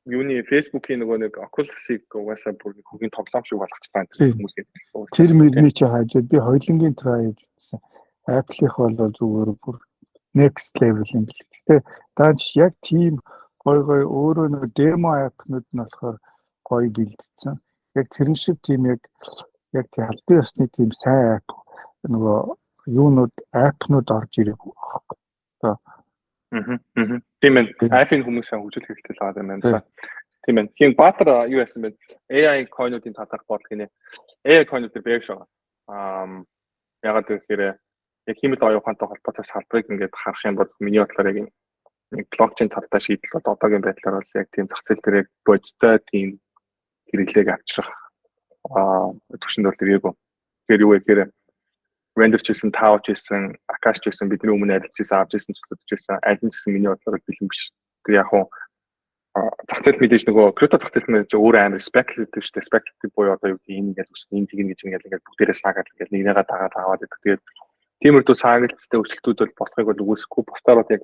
юуны Facebook-ийн нөгөө нэг Oculus-ыг угаасаа бүр нэг хөгийн тоглоом шиг болгочлаа энэ хүмүүс. Тэр мөрний чи хажууд би хоёулангийн try хийж үзсэн. Apple-ийнх бол зүгээр бүр next level юм бэл. Гэтэ даанч яг тийм гой гой өөрөө нөгөө demo app-нууд нь болохоор гоё бэлдсэн. Яг тэрэн шиг тийм яг яг тийм албан ёсны тийм сайн app нөгөө юунууд app-нууд орж ирээгүй байхгүй. Аа. Тийм ээ. App-ийн хүмүүс сайн хөгжүүлэх хэрэгтэй л байгаа юм байна. Тийм ээ. Тийм, Баатар юу яасан бэ? AI coin-уудын талаарх бодлого гинэ. AI coin-ууд төр bearish байгаа. Ягаад гэхээр яг хиймэл оюун ухаантай холбоотой салбарыг ингээд харах юм бол миний бодлоор яг нэг блокчейн талдаа шийдэл бол одоогийн байдлаар бол яг тийм зах зээл дээр яг бодиттой тийм хэрэглээг авчрах түвшинд бол ирээгүй. Тэгэхээр юу вэ гэхээр Render ч байсан, Tau ч байсан, Akash ч байсан, бидний өмнө арилж ирсэн, авч ирсэн зүйлүүд ч байсан, аль нь ч гэсэн миний бодлоор бэлэн биш. Тэр яг хуу зах зээл мэдээж нөгөө крипто зах зээл мэдээж өөр амар speculative шүү дээ. Speculative буюу одоо юу гэдэг, энэ ингээд үснэ, энэ тэгнэ гэж ингээд бүгдээрээ саагаад ингээд нэгнийгээ дагаад аваад байдаг. Тэгээд тиймэрхүү саагалцтай өсөлтүүд бол болохыг бол үгүйсэхгүй. Бусдаар бол яг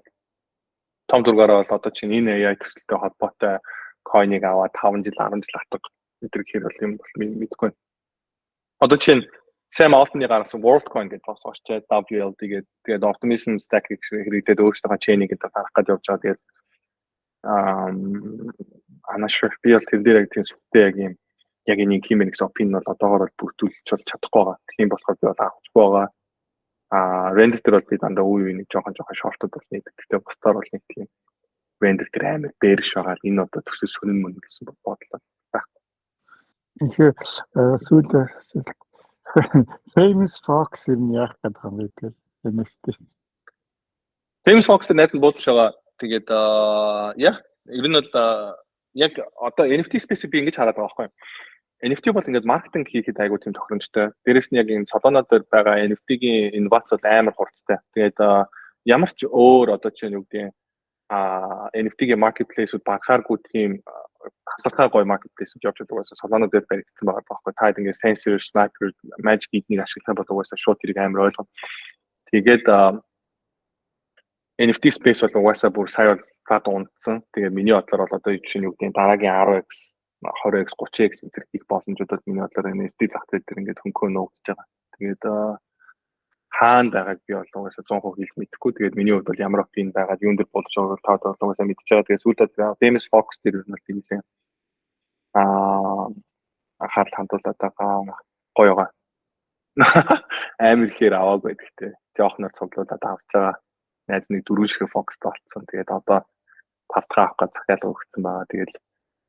том зургаараа бол одоо чинь энэ AI төсөлтэй холбоотой coin-ыг аваад 5 жил, 10 жил атга өдр гэхээр бол юм бол мэдэхгүй. Одоо чинь Sam Altman-ы гаргасан WorldCoin гэдэг тос орчээ, WLD гэдэг. Тэгээд Optimism stack хэрэглээд өөрсдийнхөө chain-ийг гэдэг гаргах гэж явж байгаа. Тэгээд I'm not sure, би бол тэр дээр яг тийм сүхтэй яг юм яг энийг хиймэ гэсэн opinion бол одоогоор бол бүрдүүлж бол чадахгүй байгаа. Тийм болохоор би бол авахгүй байгаа. Render дээр бол би дандаа үе үе нэг жоохон жоохон short-ууд бол нэгдэг. Гэхдээ бусдаар бол нэг тийм render дээр амар bearish байгаа. Энэ одоо төсөл сонин мөн гэсэн бодлоо байхгүй. Тэгэхээр сүүлд Famous Fox юм яах гэдэг юм бэ тэр NFT? Famous Fox дээр найз нь буулж байгаа. Тэгээд яа, ер нь бол яг одоо NFT space би ингэж хараад байгаа байхгүй юу? NFT бол ингээд маркетинг хийхэд айгүй тийм тохиромжтой. Дээрээс нь яг энэ Solana дээр байгаа NFT-гийн инновац бол амар хурдтай. Тэгээд ямар ч өөр одоо чинь юу гэдэг NFT-гийн marketplace-үүд багахааргүй тийм тасархай гоё marketplace-үүд явж байгаа угаасаа Solana дээр баригдсан байгаа байхгүй. Та ингээд Sensor, Sniper, Magic Eden-ийг ашиглах бол угаасаа шууд тэрийг амар ойлгоно. Тэгээд NFT space бол угаасаа бүр сая бол цаад унтсан. Тэгээд миний бодлоор бол одоо жишээ нь юу гэдэг, дараагийн 10x, 20x, 30x энэ хийх боломжууд бол миний бодлоор NFT зах зээл дээр ингээд хөнгөө нуугдж байгаа. Тэгээд хаана байгааг би бол угаасаа 100% хэлж мэдэхгүй. Тэгээд миний хувьд бол ямар opinion байгаад юун дээр болж байгааг та бол угаасаа мэдж байгаа. Тэгээд сүүлд Famous Fox дээр нь бол би нэлээд Анхаарал хандуулад байгаа, гоё байгаа. Амар ихээр аваагүй, гэхдээ жоохноор цуглуулад авч байгаа. Найз нэг дөрвөн шиг Fox-т олцсон. Тэгээд одоо тав дахь авах гэж захиалга өгсөн байгаа. Тэгээд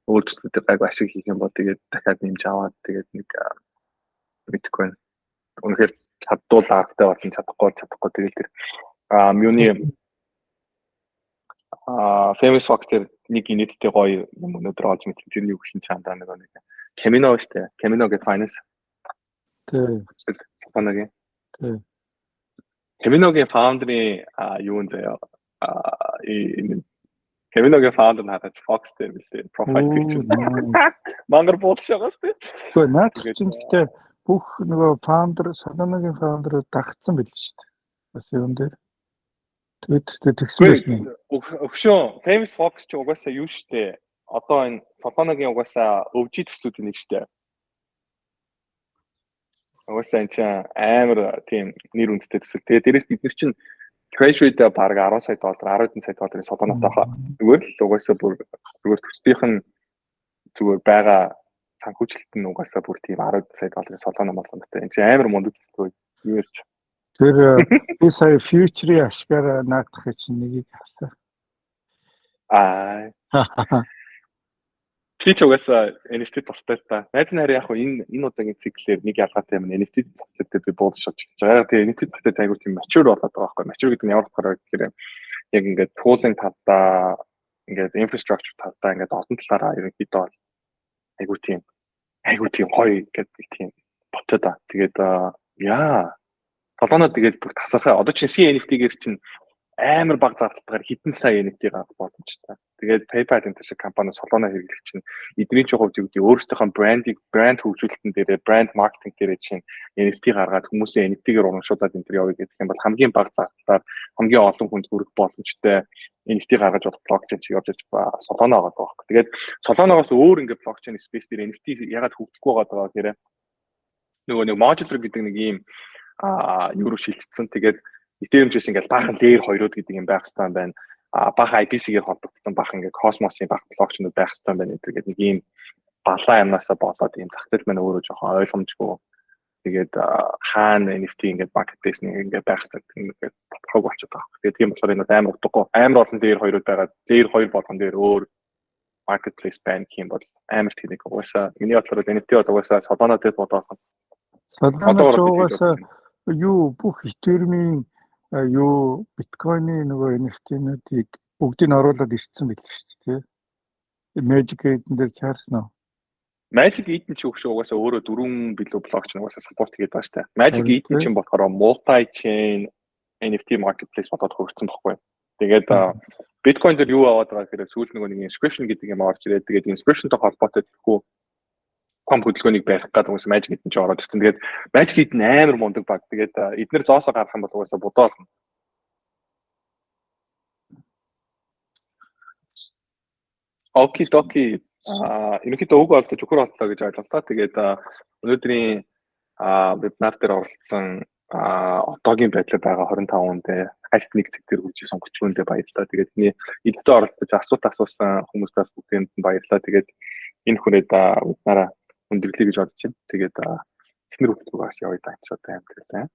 өөр төслүүдийг гайгүй ашиг хийх юм бол тэгээд дахиад нэмж аваад, тэгээд нэг мэдэхгүй байна. Үнэхээр чаддуул аргатай болно, чадахгүй бол чадахгүй. Тэгээд тэр юуны Famous Fox дээр нэг инээдтэй гоё юм өнөөдөр олж мэдсэн. Тэрний юу гэсэн чамдаа нэг нэг Kamino шүү дээ. Kamino гэдэг finance. Тий. Solana-гийн. Тий. Kamino-гийн founder-ийн юун заяа, энэ Kamino-гийн founder нь хараач Fox дээр билээ. Profile picture. Мангар буулж байгаа шүү дээ. Үгүй, наадах чинь гэхдээ бүх нөгөө founder, Solana-гийн founder дагцсан байл шүү дээ. Бас юун дээр. Twitter дээр тэгсэн байсан. Өгшөө, Famous Fox ч угаасаа юу штэ. Одоо энэ Solana-гийн угаасаа OG төслүүдийн нэг штэ. Угаасаа энэ чинь амар тийм нэр хүндтэй төсөл. Тэгээ дээрээс бид нар чинь Treasury-д бараг 10 сая доллар, 10 сая долларын Solana-тай хаа. Зүгээр л угаасаа бүр зүгээр төслийнх нь зүгээр байгаа санхүүжилт нь угаасаа бүр тийм 10 сая долларын Solana болгонотой. Энэ чинь амар мундаг төсөл юу ярьж. Тэр би сая future-ийн ашигаараа наадахыг чинь нэгийг авсан. Аа. Би ч угаасаа NFT дуртай л та. Найз нь харин яг энэ удаагийн циклээр нэг ялгаатай юм, NFT зах зээл дээр би буулж шалж гэж байгаа. Тэгээ NFT зах зээл айгүй тийм mature болоод байгаа байхгүй. Mature гэдэг нь ямар утгаараа гэхээр яг ингээд tooling талдаа, ингээд infrastructure талдаа, ингээд олон талаараа ерөнхийдөө бол айгүй тийм гоё гэдэг тийм ботод та. Тэгээд яа. Solana тэгээд бүр тасархай. Одоо чинь CNFT-гээр чинь амар бага зардалтайгаар хэдэн сая NFT гаргах боломжтой. Тэгээд PayPal энэ шиг компани Solana хэрэглэх чинь эдний чинь хувьд юу гэдэг, өөрсдийнхөө брендийг, брэнд хөгжүүлэлтэн дээрээ, брэнд маркетинг дээрээ чинь NFT гаргаад хүмүүсийн NFT-гээр урамшуулад энэ төр явъя гэдэг юм бол хамгийн бага зардлаар хамгийн олон хүнд хүрэх боломжтой NFT гаргаж болох блокчейн чи явж Solana байгаа байхгүй. Тэгээд Solana-гоос өөр ингээд блокчейн space дээр NFT ягаад хөгжихгүй байгаа гэхээр нөгөө нэг modular гэдэг нэг ийм юу руу шилжчихсэн. Тэгээд Ethereum ч гэсэн ингээд баахан layer 2-ууд гэдэг юм байх хэрэгтэй юм байна. Баахан IBC-гээр холбогдсон баахан ингээд Cosmos-ын баахан блокчейнүүд байх хэрэгтэй юм байна гэдэг нэг ийм балаа юмнасаа болоод ийм зах зээл маань өөрөө жоохон ойлгомжгүй. Тэгээд хаана NFT ингээд marketplace нэг ингээд байх хэрэгтэй гэдэг ингээд тодорхойг болчиход байгаа. Тэгээд тийм болохоор энэ амар утгагүй, амар олон layer 2-ууд байгаа. Layer 2 болгон дээр өөр marketplace байна гэх юм бол амар тэнэг. Угаасаа миний бодлоор NFT бол угаасаа Solana дээр бодоолсон. Solana ч угаасаа юу, бүх Ethereum-ийн юу, биткойны нөгөө NFT-нүүдийг бүгдийг нь оруулаад ирсэн байл шүү дээ, тий. Magic Eden дээр чаарсан уу? Magic Eden ч өгшөө угаасаа өөрөө дөрвөн билүү блокчейн угаасаа support хийгээд байгаа шүү дээ. Magic Eden чинь болохоор multi chain NFT marketplace болоод хөгжсөн байхгүй. Тэгээд биткойн дээр юу аваад байгаа гэхээр сүүл нөгөө нэг inscription гэдэг юм орж ирээд, тэгээд inscription-тай холбоотой тэрхүү том хөдөлгөөнийг барих гэдэг хүмүүс Magic Eden ч ороод ирсэн. Тэгээд Magic Eden амар мундаг баг. Тэгээд эднэр зоосоо гарах юм бол угаасаа бодоо болно. Оки доки, ерөнхийдөө үг олдож өхөр олдлоо гэж ойлголоо. Тэгээд өнөөдрийн вебинар дээр оролцсон одоогийн байдлаар байгаа 25 хүндээ, хальт нэг цэг дээр хүрч сонгогч хүндээ баярлалаа. Тэгээд миний эдэлтээ оролцож асуулт асуусан хүмүүстээс бүгдэнд нь баярлалаа. Тэгээд энэ хүрээд вебинараа өндөрлөе гэж бодож байна. Тэгээд эхнэр хүүхдүүд бас явъя даа гэж одоо амьдралаа.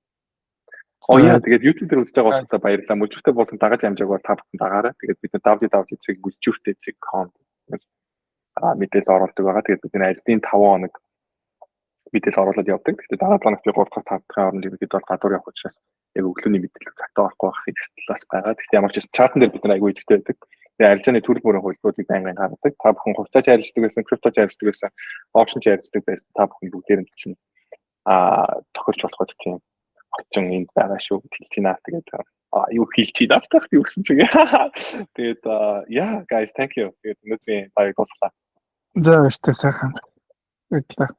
Оо яа, тэгээд YouTube дээр үзэж байгаа улсуудаа баярлалаа. Мүлжвэртэй буусан дагаж амжааг бол та бүхэн дагаарай. Тэгээд бид www.мүлжвэртэй.com мэдээлэл оруулдаг байгаа. Тэгээд бид энэ ажлын 5 хоног мэдээлэл оруулаад явдаг. Тэгээд дараа 7 хоногт 3 дахь 5 дахь оронд ерөнхийдөө бол гадуур явах учраас яг өглөөний мэдээлэл цагтаа орохгүй байх эрсдэл бас байгаа. Гэхдээ ямар ч байсан чатан дээр бид нар айгүй идэвхтэй байдаг. Тэгээд арилжааны төрөл бүрийн хувилбаруудыг байнгын гаргадаг. Та бүхэн хувьцаач арилждаг байсан, крипточ арилждаг байсан, опшнч арилждаг байсан. Та бүхэн бүгдээр нь чинь тохирч болох тийм очин энд байгаа шүү гэж хэлж байна. Тэгээд юу хэлж байна таах юу гэсэн чигээ. Тэгээд yeah guys, thank you. Тэгээд өнөөдрийн live дуусглаа. За, баяртай, сайхан. Баярлалаа.